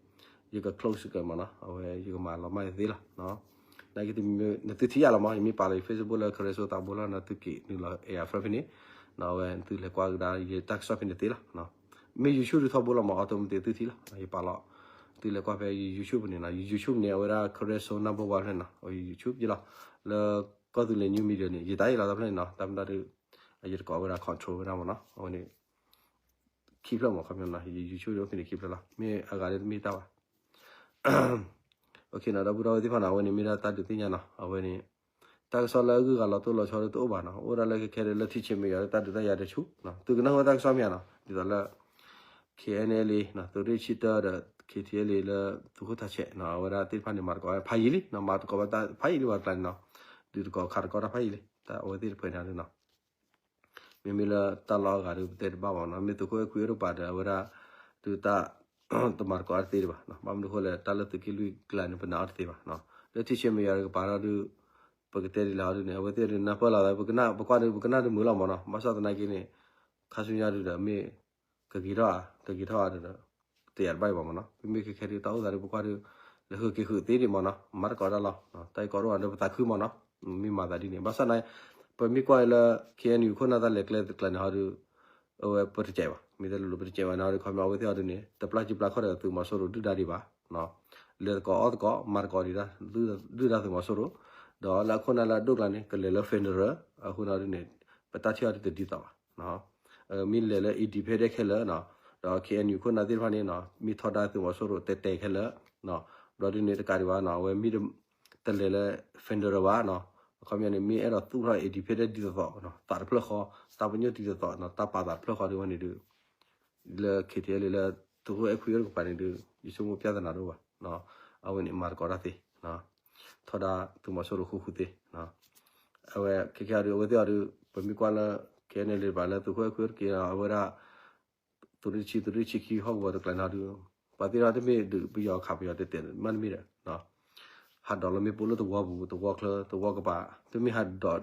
ယက close ကမးနီၤ, အဝဲယကမၤလီၤမၢ်ယသ့လီၤ. နာ်က့တမံၤ နသုထံၣ်ယၤလီၤမး, ယမ့ၢ်ပာ်လီၤယ Facebook လၢ ခရဲစိသးဘိလီၤ, နသုက့ၤနုာ်လီၤ add friend ဖဲန့ၣ်, အဝဲသုလဲၤကွၢ်ကဒါယတၢ်ကစီၣ်ဖဲန့ၣ်သ့လီၤ. မ့ၢ် YouTube ဒုးထီဘိလီၤမး, automatic သုထံၣ်လီၤ. ယပာ်လီၤ သုလဲၤကွၢ်ဖဲယ YouTube န့ၣ်နီၤ, ယ YouTube န့ၣ် အဝဲဒၣ် ခရဲစိ number one ဖဲန့ၣ်နီၤ, ယ YouTube ယလီၤ, လၢကီၢ်သူလ့ၤ news media န့ၣ် ယတၢ်အံၤလီၤတၢ်ဖျၢၣ်န့ၣ်နီၤ, တၢ်မနုၤဒီး ယတကိးဝဲဒၣ် control ဝဲဒၣ်မးနီၤ, အဝဲန့ၣ် ခံဖျၢၣ်မး ခီပညီနီၤ, ယ YouTube ဒီးဖဲန့ၣ်ခံဖျၢၣ်လီၤ, မ့ၢ်အဂၤဒီးတမ့ၢ်တၢ်ဘၣ်. ဒီပုၢ်ဒီဝဲၢ်သ့ၣ်တဖၣ်နီၤ, အဝဲန့ၣ်မ့ၢ်ဒၣ်တၢ်ဒုးသ့ၣ်ညါနီၤ, အဝဲန့ၣ် တၢ်ကစီၣ်လၢအဂုၤအဂၤလီၤတိၢ်လီၤဆီဒီးတအိၣ်ဘၣ်နီၤ, အိၣ်ဒၣ်လၢခဲခဲဒီးလၢထံဆဲးမဲးယွၤဒီးတၢ်ဒုးတၢ်ယၤတဆူ, သုကနၢ်ဟူတၢ်ကစီၣ်မ့ၢ်ဧါနီၤ, ဒ်သိးလၢ KNLA သုးရ့ၣ်ဆံတၢဒီး KTLA လၢသုးခိၣ်ထးဆဲးနီၤ, အဝဲဒၣ်သ့ၣ်တဖၣ်န့ၣ် မၤသကိးဖးယံာ်လံနီၤ, မၤသကိးဝဲတၢ်ဖးယံာ်လံဝဲကျါန့ၣ်နီၤ, ဒုးသကိးခးသကိးတၢ်ဖးယံာ်လံ, တၢ်အဝဲသ့ၣ်တဖၣ်န့ၣ်နီၤ မ့မ့ၢ်လၢတၢ်လီၢ်အဂၤဒီး ပတဲတဘၣ်ဘၣ်နီၤ, မ့ၢ်သုးခိၣ်အဲၣ်ခွံအိၣ်တပၤဒီး အဝဲဒၣ် ဒုးတၢ် တမၤသကိးတသ့တဘၣ်, ဘၣ်မနုၤအဃိလဲၣ် တၢ်လၢသုးက့လွံၢ်ကျါန့ၣ် ပနာ်အီၤတသ့ဘၣ်, လၢထံဆဲးမဲးယွၤကပၤထီၣ်ဒုး ပကတဲဒ်လဲၣ်ဟီဒုးန့ၣ် အဝဲသ့ၣ်ဒုးနၢ်ပၢၢ်လီၤသး ပကနၣ် ပကွၢ်ဒုး ပကနၣ်တမုာ်လီၤမးနီၤ, ဘၣ်ဆၣ်သနာ်က့န့ၣ် ခါဆူညါဒုးဒီး မ့ၢ်ကက့ၤထီၣ်ဧါ ကက့ၤထီၣ်ဧါဒီး တယာ်တဘၣ်အံၤဘၣ်မးနီၤ, မ့မ့ၢ်ခဲခဲဒုး တၢ်အိၣ်သးဒုး ပကွၢ်ဒုး လဲၤဃုာ်က့ၤဃုာ်သ့ဒံးမးနီၤ, မၤသကိးတၢ်လီၤ, တၢ်အံၤကီဒိၣ်ဒီး ပသးခုမးနီၤ, မ့ၢ်မၤသးဒ်န့ၣ် ဘၣ်ဆၣ်သနာ်က့ ပမ့ၢ်ကွၢ်လၢ KNU ခိၣ်နၢ်တၢ်လဲၤကျဲတကျါန့ၣ်ဟီဒုး အဝဲပတစဲးဘၣ်, မ့ၢ်တဲလိၤလိၤ ပတစဲးဘၣ်န့ၣ်ဟီဒုး ခီပညီအဝဲသ့ၣ်ဟီဒုးန့ၣ် တပျၢ်ကံပျၢ်ခီၣ်ဒီးသုးမီၤစိရိၤဒုၣ်ဒါဒံးဘၣ်, လဲၤသကိးအီၣ်သကိး မၤသကိးဒံး ဒုၣ်ဒါသုးမီၤစိရိၤ, ဒီးလၢအခိၣ်နၢ်လၢအဒိၣ်ကျါန့ၣ် ကလဲၤလၢ federal အဃိန့ၣ်ဟီဒုးန့ၣ် ပတၢ်ထံၣ်ဟီဒုးတဒ်သိးဘၣ် မ့ၢ်လဲၤလၢ independent ခဲလၢာ်နီၤ, ဒီး KNU ခိၣ်နၢ်သ့ၣ်တဖၣ်န့ၣ်နီၤ မ့ၢ်ထီဒါသုးမီၤစိရိၤတဲာ်တဲာ်ခဲလၢာ်နီၤ, ဘျီဒုးန့ၣ်တကးဒံးဘၣ်နီၤ အဝဲမ့ၢ်တလဲၤလၢ federal ဘၣ်နီၤ, အခီပညီန့ၣ် မ့ၢ်အဲၣ်ဒိးသူၣ်ထီၣ် independent ဒ်သိးသိးနီၤ, သးတဖျၢၣ်ဃီ, တၢ်ပညိၣ်ဒ်သိးသိးနီၤ, တၢ်ပာ်သးတဖျၢၣ်ဃီဒ်ဝဲန့ၣ်ဒုး လၢ ခ့ထံလံ လၢသုးခိၣ်အဲၣ်ခွံအိၣ်တကပၤန့ၣ်ဒီး ယဆိကမိၣ်ပြဿနာတအိၣ်ဘၣ်. အဝဲန့ၣ်မၤသကိးတၢ်သ့, ထီဒါသုးမီၤစိရိၤဃူဃူသ့. အဝဲခဲကဲအီၤဒီး အဝဲသ့ၣ်အီၤဒီး ပမ့ၢ်ကွၢ်လၢ ခဲအံၤန့ၣ်လံတပၤလၢသုးခိၣ်အဲၣ်ခွံအိၣ်တက့ၢ် အဝဲဒၣ် သုးရ့ၣ်ဆံ သုးရ့ၣ်ဆံခံဟီၣ်ကဝီၤတကျါန့ၣ်ဒီး ပှၤသ့ၣ်တဖၣ်တမ့ၢ်ဒုးပယီၤခးပယီၤတဲာ်တဲာ် မ့တမ့ၢ်ဒီး ဟးဒိးလၢမ့ၣ်ပိၢ်လၢသဝီပူၤ သဝီချၢ သဝီကပၤ တမ့ၢ်ဟးဒိး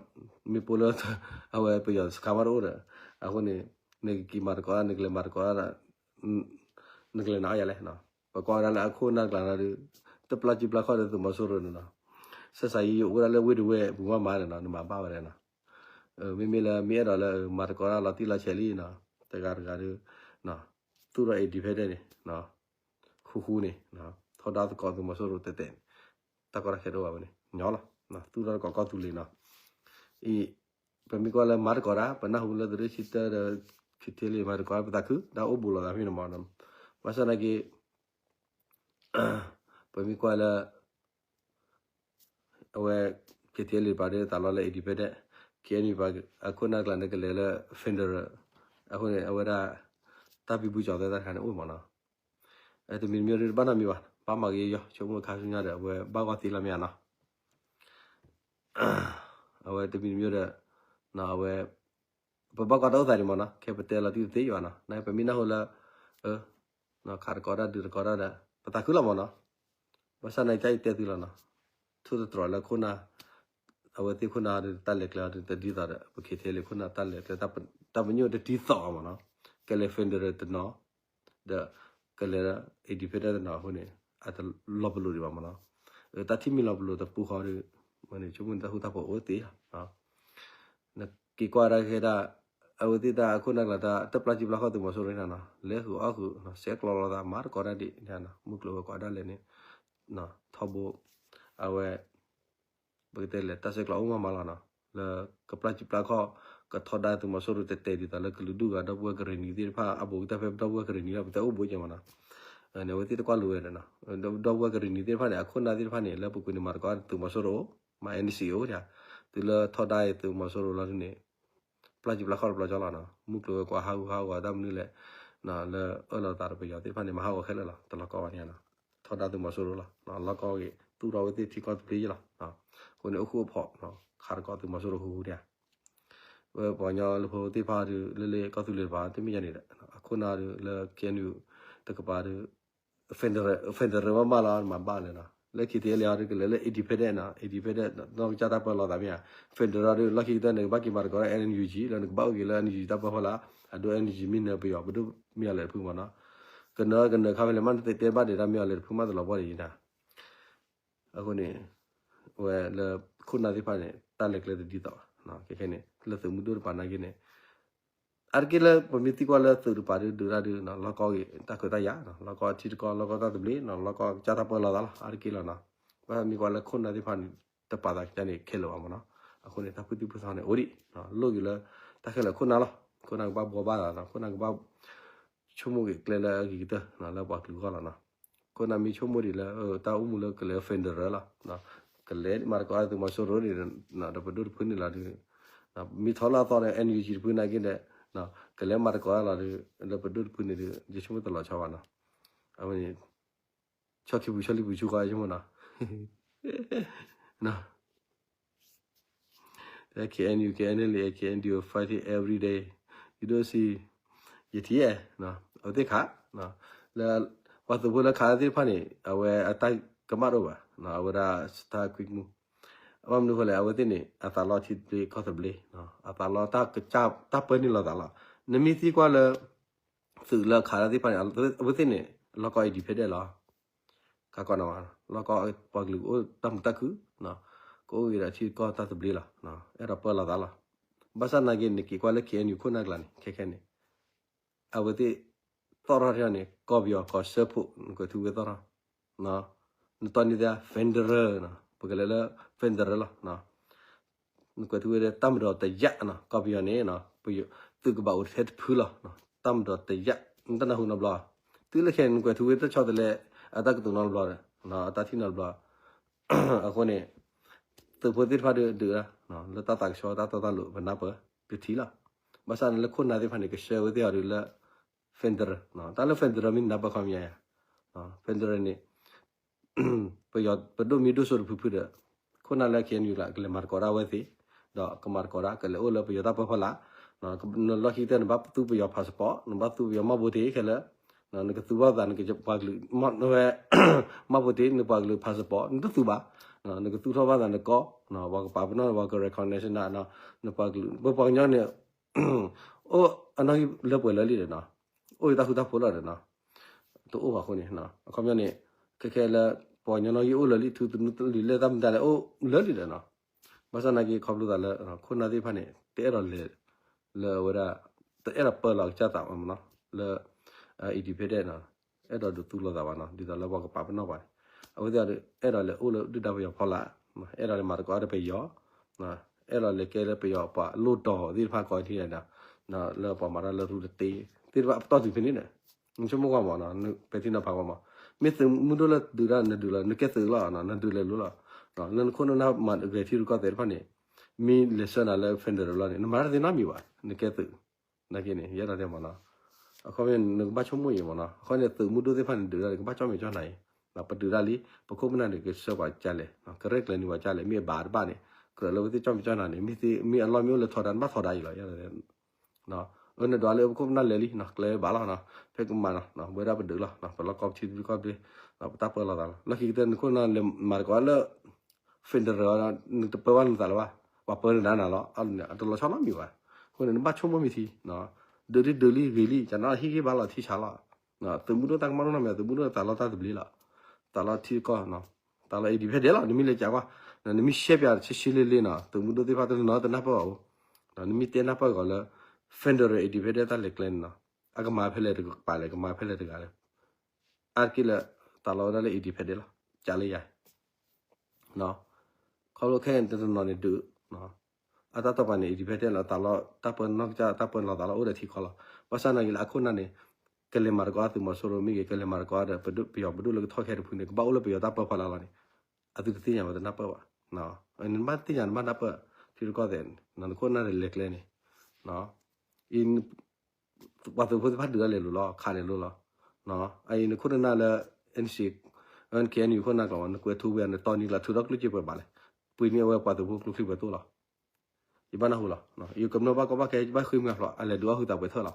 မ့ၣ်ပိၢ်လၢ အဝဲပယီၤစခါမးတအိၣ်ဒီး အဃိန့ၣ် နကက့ၤမၤသကိးတၢ် နကလဲၤမၤသကိးတၢ်ဒီး နကလဲၤနၤအီၣ်ယၤလဲၣ်. ပကွၢ်ဝဲဒၣ်လၢအခိၣ်နၢ်ကျါန့ၣ်ဒီး တပျၢ်စုပျၢ်ခီၣ်ဒီးသုးမီၤစိရိၤန့ၣ်နီၤ ဆက်ဆံရေး အိၣ်ဝဲဒၣ်လၢဝ့ၢ်တဝ့ၢ်ပူၤမးမးန့ၣ်နီၤ နမၤဘၣ်ဝဲဒၣ်နီၤ မ့မ့ၢ်လၢမ့ၢ်အဲၣ်ဒိးလၢ မၤသကိးတၢ်လီၤတံၢ်လီၤဆဲးလံနီၤ တဂၤတဂၤဒီး သူၣ်ထီၣ် independent န့ၣ် ဃူဃူန့ၣ် ထီဒါသကိးသုးမီၤစိရိၤတဲာ်တဲာ်န့ၣ် တၢ်ကီတၢ်ခဲတအိၣ်ဘၣ်ဝဲန့ၣ် ညီလီၤ သူၣ်ထီၣ်သကိးကီၢ်သူလ့ၤနီၤ အံၤ ပမ့ၢ်ကွၢ်လၢမၤသကိးတၢ် ပနၢ်ဟူလၢသုးရ့ၣ်ဆံတၢဒီး ခ့ထံလံ မၤသကိးတၢ် ပသးခု တၢ်အိၣ်ဘူးလိာ်သးဖဲန့ၣ်မး ဘၣ်ဆၣ်နာ်က့ ပမ့ၢ်ကွၢ်လၢ အဝဲ ခ့ထံလံ တပၤဒီး သးလီလၢ independent, KNU ပၤ အခိၣ်နၢ်ကျါန့ၣ် ကလဲၤလၢ federal, အဃိန့ၣ် အဝဲဒၣ် တၢ်ဘံဘူကၠီၤသဲတၢ်တခါန့ၣ်အိၣ်မးနီၤ, တမံၤတမံၤဒီး တဘၣ်နီတမံၤဘၣ်, ဘၣ်မၤဂ့ၤယီၤ ဆိကမိၣ်ခါဆူညါဒီး အဝဲဘၣ်ဂီၢ်သ့လီၤမ့ၢ်ဧါနီၤ, အဝဲတမံၤတမံၤဒီး အဝဲ ပဘၣ်ကွၢ်တၢ်အိၣ်သးဒံးမးနီၤ, ခဲပတဲလီၤတံၢ်တသ့ယွၤနီၤ, နပမ့ၢ်နၢ်ဟူလၢ ခးတကိးတၢ်ဒုးတကိးတၢ်ဒီး ပသးခုလီၤမးနီၤ, ဘၣ်ဆၣ်နာ်က့ ယတဲသုလီၤနီၤ, ထိၣ်သတြီၤလၢခိၣ်နၢ်, အဝဲသ့ၣ်ခိၣ်နၢ်ဒီး တၢ်လဲၤကျဲအီၤဒီး တဒ်သိးဒီး ပ ခ့ထံလံ ခိၣ်နၢ်တၢ်လဲၤကျဲ တၢ်ပညိၣ်တဒ်သိးအီၤမးနီၤ, ကလဲၤ federal တနီၤ ဒီး ကလဲၤ independent တနီၤအဃိန့ၣ် အတလီၤပလိာ်ဒံးဘၣ်မးနီၤ, တၢ်ထံၣ်မ့ၢ်လီၤပလိာ်တပူၤဃီဒီး ဝဲန့ၣ် ဆိကမိၣ်တၢ်ဃူတၢ်ဖိးအိၣ်သ့လီၤ နက့ၤကွၢ်ဒၣ်ကဲဒၣ် အဝဲသ့ၣ်တၢ်အခိၣ်နၢ်ကျါ တၢ်ပျၢ်စုပျၢ်ခီၣ်သုးမီၤစိရိၤန့ၣ်နီၤ, လဲၤဃုာ်အီၣ်ဃုာ် ဆဲးကျိးလိာ်သး မၤတကိးတၢ်ဒံးန့ၣ်နီၤ, မုၢ်ကျိၤဝဲၤကွာ်ဒၣ်လဲာ်န့ၣ် ထီဘိ အဝဲ ပကတဲလဲၣ် တၢ်ဆဲးကျိးအိၣ်မးမးလီၤနီၤ, လၢကပျၢ်စုပျၢ်ခီၣ် ကထီဒါသုးမီၤစိရိၤတဲာ်တဲာ်ဒ်သိးလၢကလုာ်ဒူၣ်ဂၤ ဒီပုၢ်ဝဲၢ်ကရ့ၣ်နံၤသ့ၣ်တဖၣ် အဘူးကတၢၢ်ဖဲဒီပုၢ်ဝဲၢ်ကရ့ၣ်နံၤလီၤ ပတဲအိၣ်ဘူးကဲမးနီၤ, န့ၣ် အဝဲသ့ၣ်တကွၢ်လိာ်ဝဲဒီးနီၤ, ဒီပုၢ်ဝဲၢ်ကရ့ၣ်နံၤသ့ၣ်တဖၣ်န့ၣ် အခိၣ်နၢ်သ့ၣ်တဖၣ်န့ၣ် လၢပကွၢ်န့ၣ်မၤတကိးသုးမီၤစိရိၤ မၤ NCA အိၣ်ဒၣ်, တုၤလၢထီဒါအံၤသုးမီၤစိရိၤလီၤဒုးန့ၣ် ပျၢ်စုပျၢ်ခီၣ်တပျီကၠီလီၤနီၤ, မုၢ်ကျိၤဝဲၤကွာ်ဟးဂူာ်ဟးဂီၤတၢ်မနုၤလဲၣ်, လၢအၢၣ်လီၤသးဒီးပယီၤသ့ၣ်တဖၣ်န့ၣ် မၤဟးဂီၤခဲလၢာ်လီၤ, တလီၤကီဝဲန့ၣ်နီၤ, ထီဒါသုးမီၤစိရိၤလီၤ, လီၤကီဂ့ၤ သူၣ်ထီၣ်ဝဲသ့ၣ်ထံကီၢ်သဘျ့လီၤ, အဃိန့ၣ် အိၣ်ဃူအိၣ်ဖိး ခးတကိးသုးမီၤစိရိၤဃူဃူဒၣ် ဝဲပှၤကညီလၢဖိသ့ၣ်တဖၣ်ဒီး လၢလၢကီၢ်သူလ့ၤတပၤ တမ့ၢ်ယၤန့ၣ်ဒီး အခိၣ်နၢ်ဒီးလၢ KNU တကပၤဒီး federal federal မးမးလီၤ မၤဘၣ်လဲၣ်နီၤ, လၢခံတ့လံအီၤဒီး ကလဲၤလၢ independent နီၤ, independent နီၢ်ကစၢ်တၢ်ပၢလီၤသးမ့ၢ်ဧါ, federal ဒီး လီၢ်ခံကတၢၢ်န့ၣ် ကဘၣ်က့ၤမၤတကိးဒီး NUG လၢနကဘၣ်အိၣ်က့ၤလၢ NUG တၢ်ပၢဖီလာ်, အဒိ NUG မ့ၢ်နၢၤပယီၤ ပဒိၣ်မ့ၢ်အီၤလဲၤတဖုမးနီၤ, ကနၢၤကနၢၤခါဖဲလဲၣ် မ့ၢ်နတဲတဲဘၣ်ဒံးတၢ်မ့ၢ်အီၤလဲၤတဖုမးတလီၤဘီဒံးယၤ အဃိန့ၣ် ဝဲလၢခိၣ်နၢ်သ့ၣ်တဖၣ်န့ၣ် တၢ်လဲၤကျဲတဒ်သိးဘၣ်, ခဲခဲန့ၣ် လၢသုးမုၢ်ဒိၣ်တပၤနာ်က့န့ၣ် အါတက့ၢ်လၢပမ့ၢ်သံကွၢ်လၢသုးတပၤဒုးဒုးတၢ်ဒုး လီၢ်ကီဂ့ၤ တၢ်ခွဲးတၢ်ယာ်, လီၢ်ကီထံတကီၢ် လီၢ်ကီတၢ်သဘျ့, လီၢ်ကီကစၢ်တၢ်ပၢလီၤသးလီၤ အါတက့ၢ်လီၤနီၤ, ဘၣ်မ့ၢ်ကွၢ်လၢခိၣ်နၢ်သ့ၣ်တဖၣ်န့ၣ် တပာ်သးကစၢ်န့ၣ်ခဲလၢာ်ဘၣ်မးနီၤ, အဃိန့ၣ် တၢ်ဖုၣ်သံၣ်ဖုၣ်သီန့ၣ် အိၣ်ဒံး လိၣ်က့ၤလၢ တၢ်ခဲလၢာ်ခိၣ်နၢ်လီၤ, ခိၣ်နၢ်ကဘၣ်ဘှီဘၣ်သးနီၤ, ခိၣ်နၢ်ကဘၣ် ဆိကမိၣ်က့ၤကျဲလၢအဂ့ၤကတၢၢ် လၢပှၤကလုာ်အဂီၢ်လီၤနီၤ, ခိၣ်နၢ်မ့ၢ်ဆိကမိၣ်ဒံးလၢ တၢ်အိၣ်မူလၢကလဲၤ federal လီၤ, ကလဲၤမၤတကိးသုးမီၤစိရိၤန့ၣ် ဒီးပဒိၣ်တဖုန့ၣ်လီၤဒုး မ့ၢ်ထီၣ်လၢအသီဒီး NUG တဖုနာ်က့ဒီး ကလဲၤမၤတကိးလီၤဒုး လၢပဒိၣ်တဖုန့ၣ်ဒုး ယဆိကမိၣ်တလီၤဆီဘၣ်နီၤ, အဝဲန့ၣ် ဆီခံပူၤဆီလံပူၤ ဆူဃီဆိကမိၣ်နီၤ KNU, KNLA, KNDO fighting every day. You don't see, ယထံၣ် အဝဲသ့ၣ်ခး လၢ ပှၤသုးဖိလၢခးသ့ၣ်တဖၣ်န့ၣ် အဝဲအတၢ်ကမၣ်တအိၣ်ဘၣ်, အဝဲဒၣ် တၢ်ကွံမူ ဘၣ်မနုၤဃိလဲၣ် အဝဲသ့ၣ်န့ၣ် အသးလီထံသဘျ့ကီၢ်သဘျ့, အသးလီတၢ်ကစၢ်တၢ်ပၢန့ၢ်လိာ်သးလီၤ. နမ့ၢ်သံကွၢ်လၢ သုးလၢခးတၢ်သ့ၣ်တဖၣ်န့ၣ် အဝဲသ့ၣ်န့ၣ် လီၢ်ကီ independent လီၤ. ကကီန့ၣ် လီၢ်ကီပှၤကလုာ်ကအိၣ်တၢ်မုာ်တၢ်ခုၣ်, ကအိၣ်ဂ့ၤဒီးထံကီၢ်တၢ်သဘျ့လီၤ. အဲၣ်ဒိးပၢလီၤသးလီၤ. ဘၣ်ဆၣ်နာ်က့ နက့ၤကွၢ်လၢ KNU ခိၣ်နၢ်ကျါန့ၣ် ခဲခဲန့ၣ် အဝဲသ့ၣ်သီၣ်ထီၣ်ထီၣ်န့ၣ် ကီၢ်ပယီၤကီၢ်စၢဖှိၣ် နကွဲးထူဝ့သီၣ်ထီၣ်, နတီၢ်န့ၢ်သ့ federal နီၤ, ပကလဲၤလၢ federal လီၤ. နကွဲးထူဝ့ဒီး တၢ်မၤဒီးတယၣ်နီၤ, ကီၢ်ပယီၤန့ၣ် ပယီၤသုးကဘၣ်အိၣ်ထဲတဖုလီၤ. တၢ်မၤဒီးတယၣ် နတၢ်နၢ်ဟူနီတဘျီ, တုၤလၢခဲအံၤ နကွဲးထူဝ့တဆီတလဲ အတၢ်ကတိၤနီတဘျီဒီး အတၢ်ထံၣ်နီတဘျီ အဃိန့ၣ် သုးဖိသ့ၣ်တဖၣ်ဒုးဒုး လၢတၢ်သးကဆှီတၢ်တီတၢ်လိၤ ပနၢ်ပၢၢ်ကထံၣ်လီၤ. ဘၣ်ဆၣ်န့ၣ်လၢခိၣ်နၢ်သ့ၣ်တဖၣ်န့ၣ် ကဆှၢဝဲသ့ၣ်အီၤဒုးလၢ federal တၢ်လၢ federal မ့ၢ်နၢ်ပၢၢ်ခီပညီယၤ federal န့ၣ် ပယီၤပဒိၣ်မ့ၢ်ဒိၣ်စိတဖုဖုဒီး ခိၣ်နၢ်လၢ K N U လၢကလဲၤမၤသကိးဒၣ်ဝဲသ့ၣ် ဒီးကမၤသကိးဒၣ် ကလဲၤအိၣ်လၢပယီၤတၢ်ပၢဖီလာ် နလီၢ်ခံကတၢၢ် နဘၣ်သူပယီၤ passport နဘၣ်သူပယီၤ မှတ်ပုံတင် ခဲလၢာ် နကသူဘၣ်သး နကပှၤကလုာ် မှတ်ပုံတင် နပှၤကလုာ် passport နတသူဘၣ် နကသူထီၣ်ဘၣ်သးနကီၢ် ပှၤကပာ်ပနီၣ် ပှၤက recognition နပှၤကလုာ် ပပှၤကညီန့ၣ် အိၣ်အနီၣ်ဂံၢ်လၢပှဲၤလၢာ်လံဒီးနီၤ အိၣ်ယတၢ်ဃူတၢ်ဖိးလီၤဒီးနီၤ တအိၣ်ဘၣ်အဃိန့ၣ် အခီပညီန့ၣ် ခဲခဲလၢ ပှၤကညီနီၣ်ဂံၢ်အိၣ်လၢာ်လံ ထူသနူသလုးလဲၢ်တၢ်မတၤလဲၣ် အိၣ်လၢာ်လံဒီးနီၤ ဘၣ်ဆၣ်နာ်က့ ခီဖျိသးလၢ ခိၣ်နၢ်သ့ၣ်တဖၣ်န့ၣ် တအဲၣ်ဒိးလဲၤ လၢအဝဲဒၣ် တအဲၣ်ဒိးပၢလီၤကစၢ်သးဘၣ်မနီၤ လၢ independent နီၤ အဲၣ်ဒိးဒုးသူလီၤသးဘၣ်နီၤ ဒ်သိးလၢပှၤကပာ်ပနီၣ်ပှၤန့ၣ် အဝဲသ့ၣ်အဲၣ်ဒိးလဲၤအိၣ်လၢဒုၣ်ဒါပယီၤဖီလာ် အဲၣ်ဒိးလဲၤမၤသကိးဒီးပယီၤ အဲၣ်ဒိးလဲၤကဲလၢပယီၤပှၤလိၣ်တီၤသ့ၣ်တဖၣ်ကိးထံၣ်ဒီး လၢပှၤမၤတၢ်လၢရူတတ့ သ့ၣ်တဖၣ်ပတီၢ်တုၤဖဲန့ၣ်ဒီး နဆိကမိၣ်ကွၢ်မးနီၤ ပဲာ်ထံနီၤဖးကွၢ်မး မ့ၢ်သုးမုၢ်ဒိၣ်လၢဒုးတၢ်နဒုးလီၤ နကဲသုးလီၤ နဒုးလဲၤလိၤလီၤ လၢနခိၣ်နနၢ်မၤဂဲၤထံရူၢ်ကီၢ်သဲးတဖၣ်န့ၣ် မ့ၢ်လဲၤဆှၢနၤလၢ federal လီၤန့ၣ် နမၤတၢ်တသ့နီတမံၤဘၣ် နကဲသုး နာ်က့န့ၣ် ယအဲၣ်ဒိးတဲမးနီၤ အခီပညီ နကဘၣ်ဆိကမိၣ်အံၤမးနီၤ အခီပညီ သုးမုၢ်ဒိၣ်သ့ၣ်တဖၣ်န့ၣ် ဒုးတၢ်န့ၣ် ကဘၣ်ကၠီၣ်မဲာ်ကၠီၣ်နၤအံၤ ပဒုးတၢ်လံ ပခိၣ်ပနၢ်န့ၣ် ကဆှၢပှၤကလဲၣ် ကရဲၣ်ကျဲၤန့ၢ်ပှၤကလဲၣ် မ့ၢ်အဘၣ်တဘၣ်န့ၣ် ကြၢးလၢပသ့ၣ်ကၠီၣ်မဲာ်ကၠီၣ်နၤန့ၣ် မ့ၢ်အလီၢ်မ့ၢ်အိၣ်လၢထီဒါ နဘၣ်ထီဒါအံၤလီၤ ယအဲၣ်ဒိးတဲ အၢ နဒွးလၢပခိၣ်ပနၢ်လဲၤလံနီၤ ကျဲဘၣ်လီၤနီၤ ဖဲကမၤနီၤ ဝဲဒၣ်ပဒုးလီၤ ပလီၢ်ကီၢ်ပထံပကီၢ်ပဒ့ ပတၢ်ပၢလီၤသးလီၤ လီၢ်ခံကတၢၢ် နခိၣ်နၢ်လဲၤမၤသကိးလၢ federal နတပၢဘၣ်နသးလၢၤဘၣ် ပှၤပၢနၤနၤလီၤ အတလီၤဆီနီတမံၤဘၣ် အဃိန့ၣ် နဘၣ်ဆိကမိၣ်မ့ၢ်ထံ ဒုးဒုးဒုးလံဂ့ၤလံ ကနၣ်ဟ့ၣ်ဂံၢ်ဘါလီၤထံဆးလီၤ သုးမုၢ်ဒိၣ်တၢ်ကမၣ်ဒိၣ်နီတမံၤ သုးမုၢ်ဒိၣ်သးလီတၢ်သဘျ့လီၤ သးလီထံကီၢ် သးလီ independent လီၤ နမ့ၢ်လဲၤကးကွၢ် နမ့ၢ်ရှဲပၠးဆ့ဆ့လ့လ့နီၤ သုးမုၢ်ဒိၣ်သ့ၣ်တဖၣ်တနီၤတနၢ်ပၢၢ်အီၤ နမ့ၢ်တဲနၢ်ပၢၢ်ကီးလၢ federal independent တၢ်လဲၤကျဲန့ၣ်နီၤ အကမၤဖဲလဲၣ်တကပၤလဲၣ် ကမၤဖဲလဲၣ်တဂၤလဲၣ် အါတက့ၢ်လၢ သးလီဝဲဒၣ်လၢ independent လီၤ ကးလၢယၤ ခီဖျိခဲအံၤတနီၤန့ၣ်ဒုး အတၢ်တီၢ်ပာ်န့ၣ် independent လီၤ သးလီတၢ်ပၢနီၢ်ကစၢ် တၢ်ပၢလီၤသးလီၤ အိၣ်ဒီးထံကီၢ်လီၤ ဘၣ်ဆၣ်နာ်က့လၢအခိၣ်နၢ်န့ၣ် ကလဲၤမၤသကိးသုးမီၤစိရိၤမ့ၢ်ဂ့ၤ ကလဲၤမၤသကိးဒီး ပယီၤပဒိၣ်လၢကထီၣ်ခဲတဖုန့ၣ် ကဘၣ်အိၣ်လၢပယီၤတၢ်ပၢဖီလာ်လီၤန့ၣ် အသုတသ့ၣ်ညါဝဲတနၢ်ပၢၢ်ဘၣ် နဘၣ်သ့ၣ်ညါ နဘၣ်နၢ်ပၢၢ် ထံရူၢ်ကီၢ်သဲးန့ၣ် နခိၣ်နၢ်လဲၤကျဲန့ၣ် အံၤ ပှၤသုးဖိသ့ၣ်တဖၣ်ဒုးတၢ်လဲၤလိၤလီၤ ခးလဲၤလိၤလီၤ အံၤနခိၣ်နၢ်လၢ NCA KNU ခိၣ်နၢ်ကျိာ် နကွဲးထူဝ့ နတီၢ်နံၤကျါ ထုးထီၣ်ကျိၣ်စ့ပှဲၤဘၣ်လဲၣ် ပှ့ၤန့ၢ်အဝဲပှၤသုးဖိကျိချံပှဲၤသိၣ်လီၤ ယဘၣ်နၢ်ဟူလီၤ ယကမျၢၢ်ဘၣ်ကီဘၣ်ခဲ ယဘၣ်ဃ့မုၢ်ဖျိး အလဲၤဒုးအီၣ်ဟုသးပှဲၤထၢၣ်လီၤ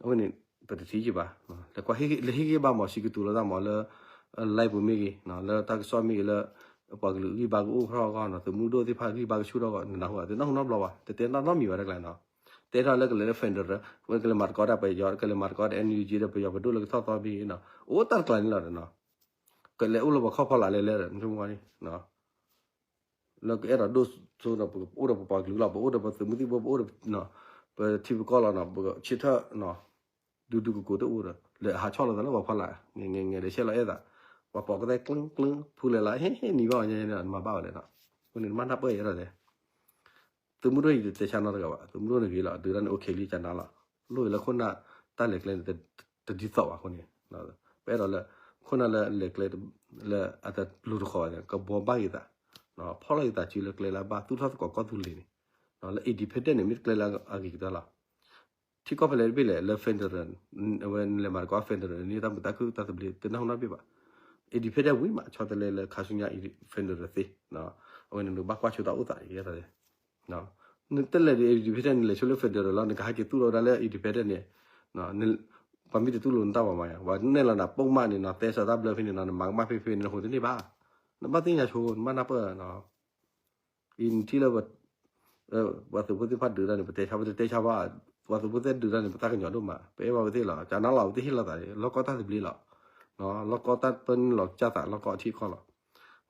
အဝဲန့ၣ် ပတထံၣ်က့ၤဘၣ် လဲၤကွၢ်ဟ့ၣ်ဂံၢ်ဘါမး စံးကတိၤလိာ်သးမးလၢ live ပူၤမ့ၢ်ဂ့ၤ လၢတၢ်ကစီၣ်မ့ၢ်ဂ့ၤလၢ ပှၤကလုာ်ဂံၢ်ဘါကအိၣ်ထီၣ်အဂီၢ်နီၤ သုးမုၢ်ဒိၣ်သ့ၣ်တဖၣ်ဂံၢ်ဘါကဆူၣ်ထီၣ်အဂီၢ် နနၢ်ဟူဧါ တနၢ်ဟူနီတဘျီဘၣ် တတဲနီတမံၤဘၣ်တကျါနီၤ တဲထီၣ်လၢကလဲၤလၢ federal ကလဲၤမၤသကိးတၢ်ပယီၤ ကလဲၤမၤသကိးဒီး NUG ဒီးပယီၤပဒိၣ်လၢကထီၣ်သီမ့ၢ်ဂ့ၤနီၤ အိၣ်တၢ်တကျါန့ၣ်လီၤနီၤ ကလဲၤအိၣ်လၢပှၤခီၣ်ဖီလာ်လဲၤလဲၤဒီး နဆိကမိၣ်န့ၣ် လၢကအဲၣ်ဒိးဒိၣ်စိဒီး ပအိၣ်ဒီးပပှၤကလုာ်လီၤ ပအိၣ်ဒီးပသုးမုၢ်သံၣ်ဘိ ပအိၣ်ဒီး ပထံပကီၢ်လီၤနီၤ ပဆၢထၢၣ်နီၤ ဒူဒူကကိးတအိၣ်ဒီး လဲၤဟးဆီၣ်လီၤသးလၢပှၤဖီလာ် ငဲၤငဲၤဒီးဆဲးလီၤအဲၣ်သး ပှၤပိာ်ကသဲကျၢၢ်ကျၢၢ် ဖူလဲၤလၢဟ့ၣ်ဟ့ၣ်နံၤဘၣ်အီၤညါန့ၣ် နမၤဘၣ်ဝဲလဲၣ်နီၤ အဃိန့ၣ် နဘၣ်နၢ်ပၢၢ်ယဲဒီးလဲၣ် သုးမုၢ်ဒိၣ်အံၤတတဲဆါနီတဂၤဘၣ် သုးမုၢ်ဒိၣ်န့ၣ်ဂ့ၤလီၤ ဒုးတၢ်န့ၣ် okay လံ ကနၤလီၤ လိၣ်ဂ့ၤလၢခိၣ်နၢ်တၢ်လဲၤကျဲန့ၣ် တဒ်သိးဘၣ်အဃိန့ၣ် ပအဲၣ်ဒိးလၢ ခိၣ်နၢ်လၢလဲၤကျဲ လၢအတလူၤတဃီၤဘၣ်န့ၣ် ကဘှီဘၣ်ဂ့ၤသး ဖီၣ်လီၤဂ့ၤသးစုလၢကျဲလၢအဘၣ် သူၣ်ထီၣ်သကိးကီၢ်သူလ့ၤန့ၣ် လၢ independent န့ၣ် မ့ၢ်တကျဲလၢအဂ့ၤကတၢၢ်လီၤ ထံကီၢ်ဖဲလဲၣ်တဘ့ၣ်လဲၣ် လၢ federal အဝဲနလဲၤမၤသကိး federal န့ၣ် တၢ်မုာ်တၢ်ခုၣ်တၢ်သဘျ့ တနၢ်ဟူနီတဘ့ၣ်ဘၣ် independent ဝံၤမး ဆီတလဲလၢခါဆူညါ federal သ့ အဝဲန့ၣ်နကဘၣ်ကွၢ်ဆိတၢ်အိၣ်သးအံၤ နတလဲၤဒီး independent နလဲၤဆိလၢ federal လီၤ နကဟဲက့ၤသူၣ်လီၤဝဲဒၣ်လၢ independent န့ၣ် ပှၤမ့ၢ်တတူၢ်လိာ်နတၢ်ဘၣ်မးယါ ပှၤနဲၣ်လီၤနၤပိာ်မးန့ၣ်နီၤ တဲစးတၢ်ဘျၢဖဲန့ၣ်နီၤ နမၤကမၣ်ဖဲဖဲန့ၣ် နဟူးတန့ၢ်ဘၣ် နဘၣ်သ့ၣ်ညါဆိ နဘၣ်နၢ်ပၢၢ် အံၤနထံၣ်လၢ ပှၤသုးဖိသ့ၣ်တဖၣ်ဒုးတၢ်န့ၣ် ပတဲဆါ ပတတဲဆါဘၣ် ပှၤသုးဖိသ့ၣ်ဒုးတၢ်န့ၣ် ပသးကညီၤဒိၣ်မး ပအဲၣ်ဘၣ်ဝဲသ့ၣ်လီၤ ကနၤလီၤ ပသ့ၣ်ဟ့ၣ်လီၤသး လီၢ်ကီၢ်တၢ်သဘျ့လီၤ လီၢ်ကီၢ်တၢ်ပၢနုာ်လီၤကစၢ်သး လီၢ်ကီၢ်ထံကီၢ်လီၤ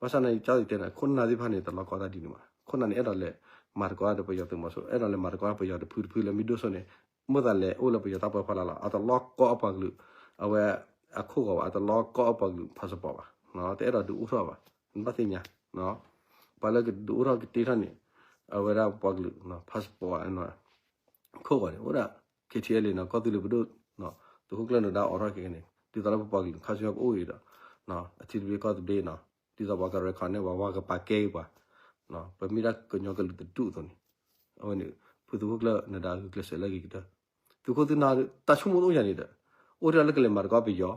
ဘၣ်ဆၣ်န့ၣ် ကၢ်သီးတဲန့ၣ် ခိၣ်နၢ်သ့ၣ်တဖၣ်န့ၣ် တလီၢ်ကီၢ်တၢ်ဒ်န့ၣ်ဘၣ် ခိၣ်နၢ်န့ၣ် အဲၣ်ဒိးလဲၤမၤသကိးဒီးပယီၤသုးမီၤစိရိၤ အဲၣ်ဒိးလဲၤမၤသကိးပယီၤတဖုတဖုလၢမ့ၢ်ဒိၣ်စိန့ၣ် မ့ၢ်သးလဲၤအိၣ်လၢပယီၤတၢ်ပၢဖီလာ်လီၤ အတလီၢ်ကီၢ်အပှၤကလုာ် အဝဲအခိၣ်ဂီၤဘၣ် အတလီၢ်ကီၢ်အပှၤကလုာ် passport ဘၣ် တအဲၣ်ဒိးဒုးအိၣ်ထီၣ်ဘၣ် နဘၣ်သ့ၣ်ညါ ပှၤလၢကဒုးအိၣ်ထီၣ်ကတ့ထီၣ်န့ၣ် အဝဲဒၣ်ပှၤကလုာ် passport ခိၣ်ဂီၤန့ၣ် အိၣ်ဒၣ် K T L A နီၤ ကီၢ်သူလ့ၤပဒိၣ် သုးခိၣ်ကျၢၢ်နၢၤဒါအိးထီၣ်က့ၤန့ၣ် ဒ်သိးလၢပပှၤကလုာ်ခါဆူညါကအိၣ်ဂ့ၤဒီး အထံသဘျ့ကီၢ်သဘျ့နီၤ ဒ်သိးပှၤက record န့ၢ်ပှၤ ပှၤကပာ်ကဲက့ၤပှၤ ပမ့ၢ်ဒၣ်ကညီကလုာ်တဒူၣ်အသိးန့ၣ် အဝဲန့ၣ် ဖုသုးခိၣ်ကျၢၢ်နၢၤဒါဂုာ်ကျဲးစၢးလၢအဂ့ၤကတၢၢ် သုးခိၣ်သုးနၢ် တၢ်ဆိကမိၣ်တအိၣ်ယၤန့ၣ်ဒီး အိၣ်ထဲလၢကလဲၤမၤသကိးပယီၤ,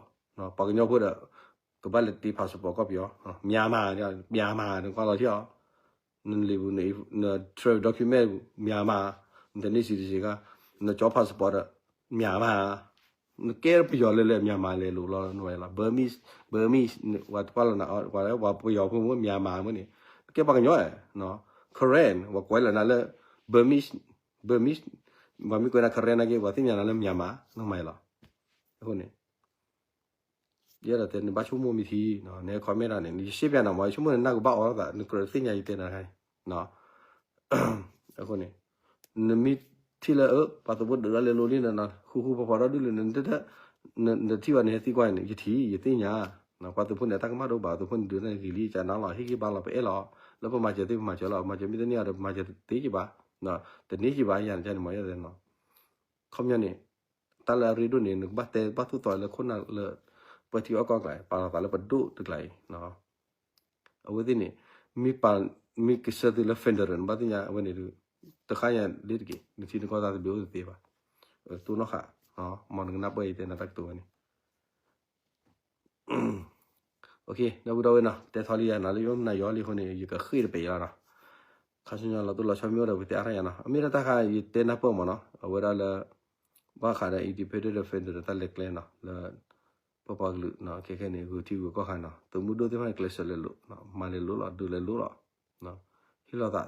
ပှၤကညီဖိဒီး ကဘၣ်လဲၤတ့ passport ကီၢ်ပယီၤ, မြန်မာ, မြန်မာန့ၣ်ကွၢ်လီၤထံအီၤ, နလံာ်ပူၤ န travel document မြန်မာ, နတန့ၢ် citizen ခါ, နကၠီ passport ဒီး မြန်မာ, နကဲပယီၤလၢလၢ မြန်မာ လဲၤလိာ်လီၤ နဝဲလီၤ, Burmese, Burmese ဝဲတကွၢ်လီၤနၤ ဝဲပယီၤဖိမ့ၢ် မြန်မာ မ့ၢ်န့ၣ်, နကဲပှၤကညီ, Karen ဝဲကွဲးလီၤနၤလၢ Burmese, Burmese, ပှၤမ့ၢ်ကွဲးနၤ Karen နာ်က့ ပှၤသ့ၣ်ညါနၤလၢ မြန်မာ နမၤလီၤ. အဃိန့ၣ် ယအဲၣ်ဒိးတဲ နဘၣ်ဆိကမိၣ်မ့ၢ်ထံ, နဟဲ comment တၢ်န့ၣ် ယရှင်းပြနၤမး, ယဆိကမိၣ်န့ၣ် နကဘၣ်အိးထီၣ်သး နကြၢးသ့ၣ်ညါယတဲနၤတခါန့ၣ်, အဃိန့ၣ် နမ့ၢ်ထံၣ်လၢ ပှၤသုးဖိဒုးတၢ်လဲၤလိာ်လံန့ၣ် ဃူဃူဖိးဖိးဒီဒူၣ်လံန့ၣ် နတထံၣ်ဘၣ်န့ၣ် ဟဲသံကွၢ်န့ၣ် ယထံၣ် ယသ့ၣ်ညါ, ပှၤသုးဖိန့ၣ် တၢ်ကမၣ်တအိၣ်ဘၣ်, သုးဖိန့ၣ်ဒုးတၢ်န့ၣ်ဂ့ၤလံ ကနၤလီၤ ဟ့ၣ်ဂံၢ်ဘါလီၤ ပအဲၣ်လီၤ, လၢပမၤစၢၤသ့ၣ်ပမၤစၢၤလီၤ, မၤစၢၤမ့ၢ်တန့ၢ်အီၤဒီး ပမၤစၢၤသ့က့ၤဘၣ်, တန့ၢ်က့ၤဘၣ်ယၤန့ၣ် ခီပညီန့ၣ် တၢ်လၢအရ့ဒိၣ်န့ၣ် နကဘၣ်တဲဘၣ်သူၣ်သီလၢခိၣ်နၢ်လၢ ပှဲၤထံအီၣ်ကီၢ်ကျါ ပာ်လီၤသးလၢပဒိၣ်တကျါအံၤ, အဝဲသ့ၣ်န့ၣ် မ့ၢ်ပာ် မ့ၢ်ကစၢၢ်သုလၢ federal နဘၣ်သ့ၣ်ညါအဝဲန့ၣ်ဒုး တဃါညါလ့တက့ၢ်, နထံနကီၢ်တၢ်သဘျ့အိၣ်တသ့ဘၣ်, တိၢ်နီၣ်ဃာ်, မ်နကနၢ်ပၢၢ်အံၤတဲနၤတၢ်ကတိၤဝဲန့ၣ် ဒီပုၢ်ဒီဝဲၢ်နီၤ တဲထီၣ်လံယၤနၤလၢယအိၣ်မနုၤယီလံအဃိန့ၣ် ယကဃ့ၢ်တပဲာ်ယၤလီၤနီၤ, ခါဆူညါလီၤတိၢ်လီၤဆီမ့ၢ်အိၣ်ဒီးပကတဲအါထီၣ်ယၤနီၤ, အမ့ၢ်ဒၣ်တၢ်ခါယတဲနၢ်ပၢၢ်မးနီၤ, အဝဲဒၣ်လၢ ဘၣ်ဃးဒီး independent federal တၢ်လဲၤကျဲနီၤ လၢ ပပှၤကလုာ်နီၤ ခဲခဲန့ၣ် ဂုာ်ထံဂုာ်ကီၢ်ဃာ်နီၤ, သုးမုၢ်ဒိၣ်သ့ၣ်တဖၣ်န့ၣ် ကျဲးစၢးလဲၤလိၤ, မၤလဲၤလိၤလီၤ ဒုးလဲၤလိၤလီၤ, ဟ့ၣ်လီၤသး သံ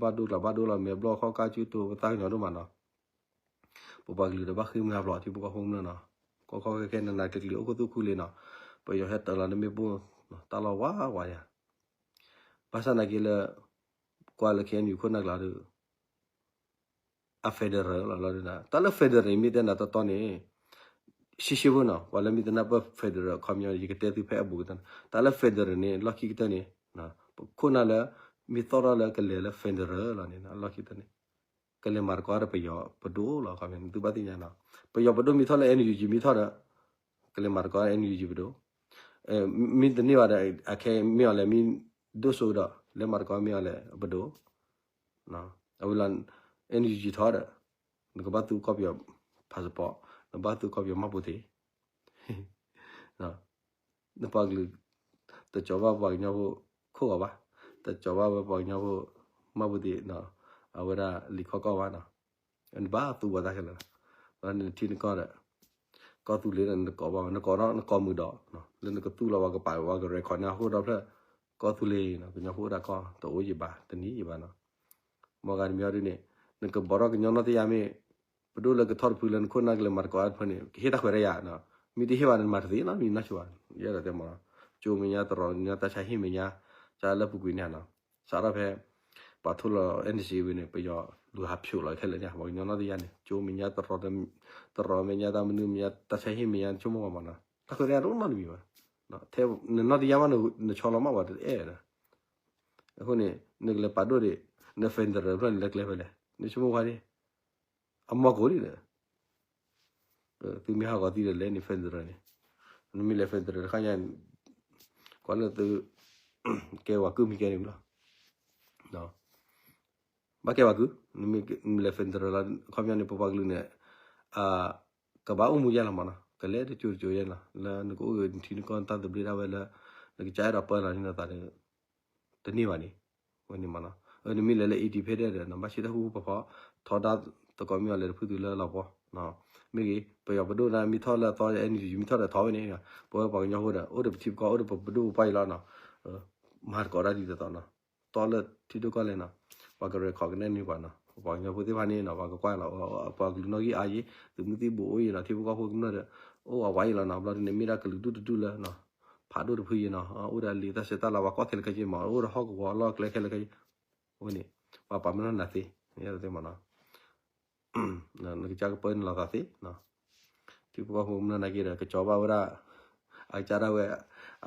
ဘၣ်ဒိကျးဘၣ်ဒိလီၤ မဲာ်ဘျီၣ်ခီၣ်ကၢ်ကၠူတိၤ ပသးကညီၤဒိၣ်မးနီၤ, ပပှၤကလုာ်ဒီးဘၣ်ဃ့ၢ်မှံဟးဖျိးထံဖိကီၢ်ဖိကမျၢၢ်နီၤ, ကီၢ်ခီၣ်ခဲခဲနနၤကျံၤကျံၤအိၣ်ခိၣ်သူၣ်ခုလံနီၤ, ပယီၤဟဲတၢၤလီၤနမ့ၢ်ဘိၣ် တၢ်လီၢ်ဝါဝါယၤ, ဘၣ်ဆၣ်နာ်က့လၢ ကွၢ်လၢ K N U ခိၣ်နၢ်ကျါဒီး အ federal လီၤလီၤဒုးနၤ, တၢ်လၢ federal မ့ၢ်တဲနၤတီတီန့ၣ် ရှဲရှဲဖိနီၤ, ပှၤလၢမ့ၢ်တနၢ်ပၢၢ် federal ခီပညီ ယကတဲသုဖဲအဘူးကတၢၢ်န့ၣ်, တၢ်လၢ federal န့ၣ် လီၢ်ခံကတၢၢ်န့ၣ် ပခိၣ်နၢ်လၢ မ့ၢ်သီၣ်ထီၣ်လၢကလဲၤလၢ federal လီၤန့ၣ် လီၢ်ခံကတၢၢ်န့ၣ် ကလဲၤမၤသကိးဒီးပယီၤပဒိၣ်လီၤ, ခီပညီ သုဘၣ်သ့ၣ်ညါနီၤ, ပယီၤပဒိၣ်မ့ၢ်ထီၣ်လၢ N U G မ့ၢ်ထီၣ်ဒီး ကလဲၤမၤသကိး N U G ပဒိၣ်, မ့ၢ်တန့ၢ်ဘၣ်ဒီး အခဲမ့ၢ်အီၤလဲၣ် မ့ၢ်ဒိၣ်စိဒီး လဲၤမၤသကိးမ့ၢ်အီၤလဲၣ် ပဒိၣ် အဝဲလီၤ N U G ထီၣ်ဒီး နကဘၣ်သူကီၢ်ပယီၤ passport, နဘၣ်သူကီၢ်ပယီၤမှတ်ပုံတင်, နပှၤကလုာ် တကၠီၤဘၣ်ပှၤကညီဖိခိၣ်ဂီၤဘၣ်, တကၠီၤဘၣ်ဝဲပှၤကညီဖိ မှတ်ပုံတင် အဝဲဒၣ်လံာ်ခီၣ်ကီၢ်ဘၣ်နီၤ, နဘၣ်သူပှၤတၢ်ခဲလၢာ်, နထံနကီၢ်ဒီး ကီၢ်သူလ့ၤဒီးနကိးဘၣ် နကိးဒီးနကိးမုာ်ဒီး လၢနကသူလီၤပှၤကပာ်ပှၤက record န့ၣ်အဃိဒီးဖျၢၣ် ကီၢ်သူလ့ၤနီၤ ကညီဖိအိၣ်ဒၣ်ကီၢ် တအိၣ်ယံၤဘၣ် တနံၤယံၤဘၣ်နီၤ, မ့ၢ်ဂၤတမံၤအီၤဒ်န့ၣ် နကဘီထီၣ်ကညီနီၢ်တယၢ်မ့ၢ် ပဒိၣ်လၢကထီၣ်တဖုလၢနခိၣ်နၢ်ကလဲၤမၤသကိးတဖၣ်န့ၣ် ကဟ့ၣ်တၢ်ခွဲးတၢ်ယာ်နီၤ, မ့ၢ်တဟ့ၣ်ဘၣ်န့ၣ် နမၤတသ့နီတမံၤနီၢ်ဆိဘၣ်, ကၠိမဲာ်ညါတရီၤမဲာ်ညါ တၢ်ဆါဟ့ၣ်မဲာ်ညါ ကၢ်လၢပူၤကွံာ်န့ၣ်နီၤ, စးထီၣ်ဖဲ ပှၤထိလီၤ N C A ဝံၤန့ၣ် ပယီၤလူၤဟးဖျိးလီၤခဲလၢာ်န့ၣ် ပှၤကညီနီၢ်တယၢ်န့ၣ် ကၠိမဲာ်ညါတရီၤမဲာ်ညါ တၢ်မနုၤမဲာ်ညါ တၢ်ဆါဟ့ၣ်မဲာ်ညါ နဆိကမိၣ်ဘၣ်မးနီၤ, တၢ်ခွဲးတၢ်ယာ်တအိၣ်နီတမံၤဘၣ်, ထဲနနီၢ်တယၢ်မး နဆီလီၤမးပှၤတအဲၣ်ဒီး အဃိန့ၣ် နကလဲၤပာ်ဒိၣ်ဒံး န federal ဖျၢၣ်န့ၣ် လဲၤကျဲဖဲလဲၣ် နဆိကမိၣ်ဝဲဒၣ် အမီၢ်ကိးဒံးဒီး သုမ့ၢ်ဟးဂီၤသံဒီးလဲၤန့ၣ် federal န့ၣ်, နမ့ၢ်လဲၤ federal တခါညါ ကွၢ်လၢသု ကဲဝဲကုၢ်မံၤကဲန့ၣ်လီၤ, ဘၣ်ကဲဝဲကုၢ် နမ့ၢ်လဲၤ federal လီၤ ခီပညီန့ၣ် ပပှၤကလုာ်န့ၣ် ကဘၣ်အိၣ်မူယဲလီၤမးနီၤ, ကလဲၤတကၠိတကၠိယဲလီၤ လၢနကအိၣ်ဂ့ၤနထံနကီၢ်တၢ်သဘျ့ဒၣ်ဝဲလၢ နကစၢ်အဲၣ်ဒိးပၢလီၤန့ၣ်သးဒီး တန့ၢ်ဘၣ်န့ၣ်, ဝဲန့ၣ်မးနီၤ, နမ့ၢ်လဲၤလၢ independent ဒီး နဘၣ်ဆ့တၢ်ဃူဃူဖိးဖိး ထီဒါသကိးမ့ၢ်အီၤလဲၤတဖုသုလၢလီၤပှီၢ်, မ့ၢ်ဂ့ၤ ပယီၤပဒိၣ်ဒၣ်မ့ၢ်ထီၣ်လၢအသီ N U G မ့ၢ်ထီၣ်ဒီးထီဝဲန့ၣ်, ပဝဲပှၤကညီဖိဒီး အိၣ်ဒီးပထံပကီၢ် အိၣ်ဒီးပပဒိၣ်ပပှၢ်အံၤလီၤနီၤ, မၤသကိးတၢ်ဒ်သိးသိးနီၤ, တီလၢထံဒိၣ်ကီၢ်လဲၢ်နီၤ, ပှၤက record ကနဲၣ်န့ၢ်ပှၤနီၤ, ပပှၤကညီဖိသ့ၣ်တဖၣ်န့ၣ်နီၤ ပှၤကကွၢ်လီၤ ပှၤကလုာ်နီၢ်ဂံၢ်အါယံၤ သုးမုၢ်သံၣ်ဘိးအိၣ်ယံၤနီၤ ထံဖိကီၢ်ဖိကမျၢၢ်ဒီး အိၣ်ဝးဝးအံၤလီၤနီၤ, ဘျီဒ်န့ၣ် မ့ၢ်ဒၣ်ကလုာ်ဒူၣ်တဒူၣ်လၢ ဖးဒိၣ်တဖုယံၤနီၤ, အိၣ်ဒီးလံာ်တၢ်ဆဲးတၢ်လၤ ပှၤကွၢ်ခဲလၢာ်ခဲဆ့မး အိၣ်ဒီးဟီၣ်ကဝီၤလီၢ်ကျဲခဲလၢာ်ခဲဆ့, အဝဲန့ၣ် ပှၤပာ်မၢနီၢ်နၤသ့, ယသ့မးနီၤ, နကစၢ်ကပၢနုာ်လီၤသးသ့, ထံဖိကီၢ်ဖိကမျၢၢ်နာ်က့ဒီး ကကၠီၤဘၣ်ဝဲဒၣ် အကစၢ်ဒၣ်ဝဲ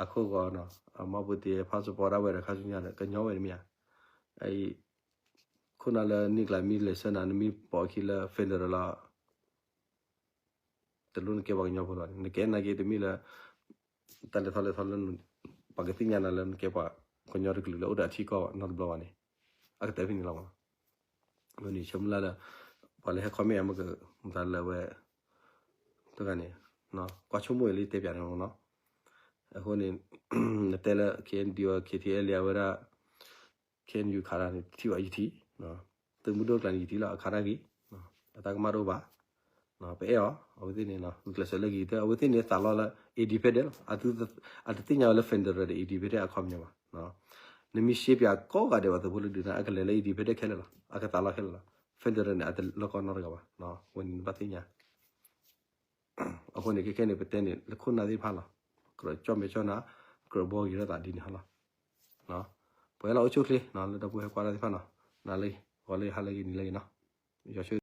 အခိၣ်ဂီၤနီၤ, အမှတ်ပုံတင် passport ဒၣ်ဝဲဒီး ခါဆူညါဒီး ကညီဝဲတမ့ၢ်ဧါ, အအံၤ ခိၣ်နၢ်လၢနံၣ်ကျါမ့ၢ်လဲၤဆၢနၤ နမ့ၢ်ပိာ်အခံလၢ federal လီၤ တလိၣ်နကဲပှၤကညီဖိလီၤ, နကဲနာ်က့တမ့ၢ်လၢ တၢ်လဲၤထီၣ်လဲၤထီလၢ ပှၤကသ့ၣ်ညါနၤလၢနကဲပှၤကညီတကလုာ်လၢအိၣ်ဒီးအထံကီၢ်နီတဘျီဘၣ်န့ၣ်, အကတၢၢ်ဖဲန့ၣ်လီၤမး, ဝဲန့ၣ်ဆၢမုၢ်လၢ်လၢ ပှၤလၢဟဲ comment အမ့ၢ်က မတၤလၢဝဲ တဂၤန့ၣ် ကွၢ်ဆိကမိၣ်အံၤလၢတဲပၠးန့ၣ်လီၤ. အဃိန့ၣ် နတဲလၢ K N D O K T L အဝဲဒၣ် K N U ခးတၢ်န့ၣ် ထံၣ်ဘၣ်ယထံၣ်, သုးမုၢ်ဒိၣ်ကျါန့ၣ် ယထံၣ်လီၤ အခးတၢ်ဂ့ၤ, အတၢ်ကမၣ်တအိၣ်ဘၣ်, ပအဲၣ်အီၤ အဝဲသ့ၣ်န့ၣ် ဂုာ်ကျဲးစၢးလၢဂ့ၤကတၢၢ် အဝဲသ့ၣ်န့ၣ်သးလီလၢ independent လီၤ. အတသ့ၣ်ညါဝဲလၢ federal ဒီး independent အခီပညီဘၣ်. နမ့ၢ်ရှဲပၠးကိးဂၤဒဲးဘၣ် သုးဖိလၢဒုးနၤ အကလဲၤလၢ independent ခဲလၢာ်လီၤ. အကသးလီခဲလၢာ်လီၤ. federal န့ၣ် အတလီၢ်ကီနီတဂၤဘၣ်. ဝဲန့ၣ်နဘၣ်သ့ၣ်ညါ အဃိန့ၣ် ခဲခဲန့ၣ် ပတဲန့ၣ် လၢခိၣ်နၢ်သ့ၣ်တဖၣ်လီၤ. ကြၢးကၠီၣ်မဲာ်ကၠီၣ်နၤ ကြၢးဘှီဂ့ၤထီၣ်သးဒ်န့ၣ်ဟီလီၤ. ပဝဲလၢအိၣ်ဆူၣ်အိၣ်ချ့ လၢဒီပုၢ်ဝဲၢ်ကွၢ်တၢ်သ့ၣ်တဖၣ်နီၤ, နၤလၢဂ့ၤ ဂီၤလၢဂ့ၤ ဟါလၢဂ့ၤ နံၤလၢဂ့ၤနီၤ, ယွၤဆိၣ်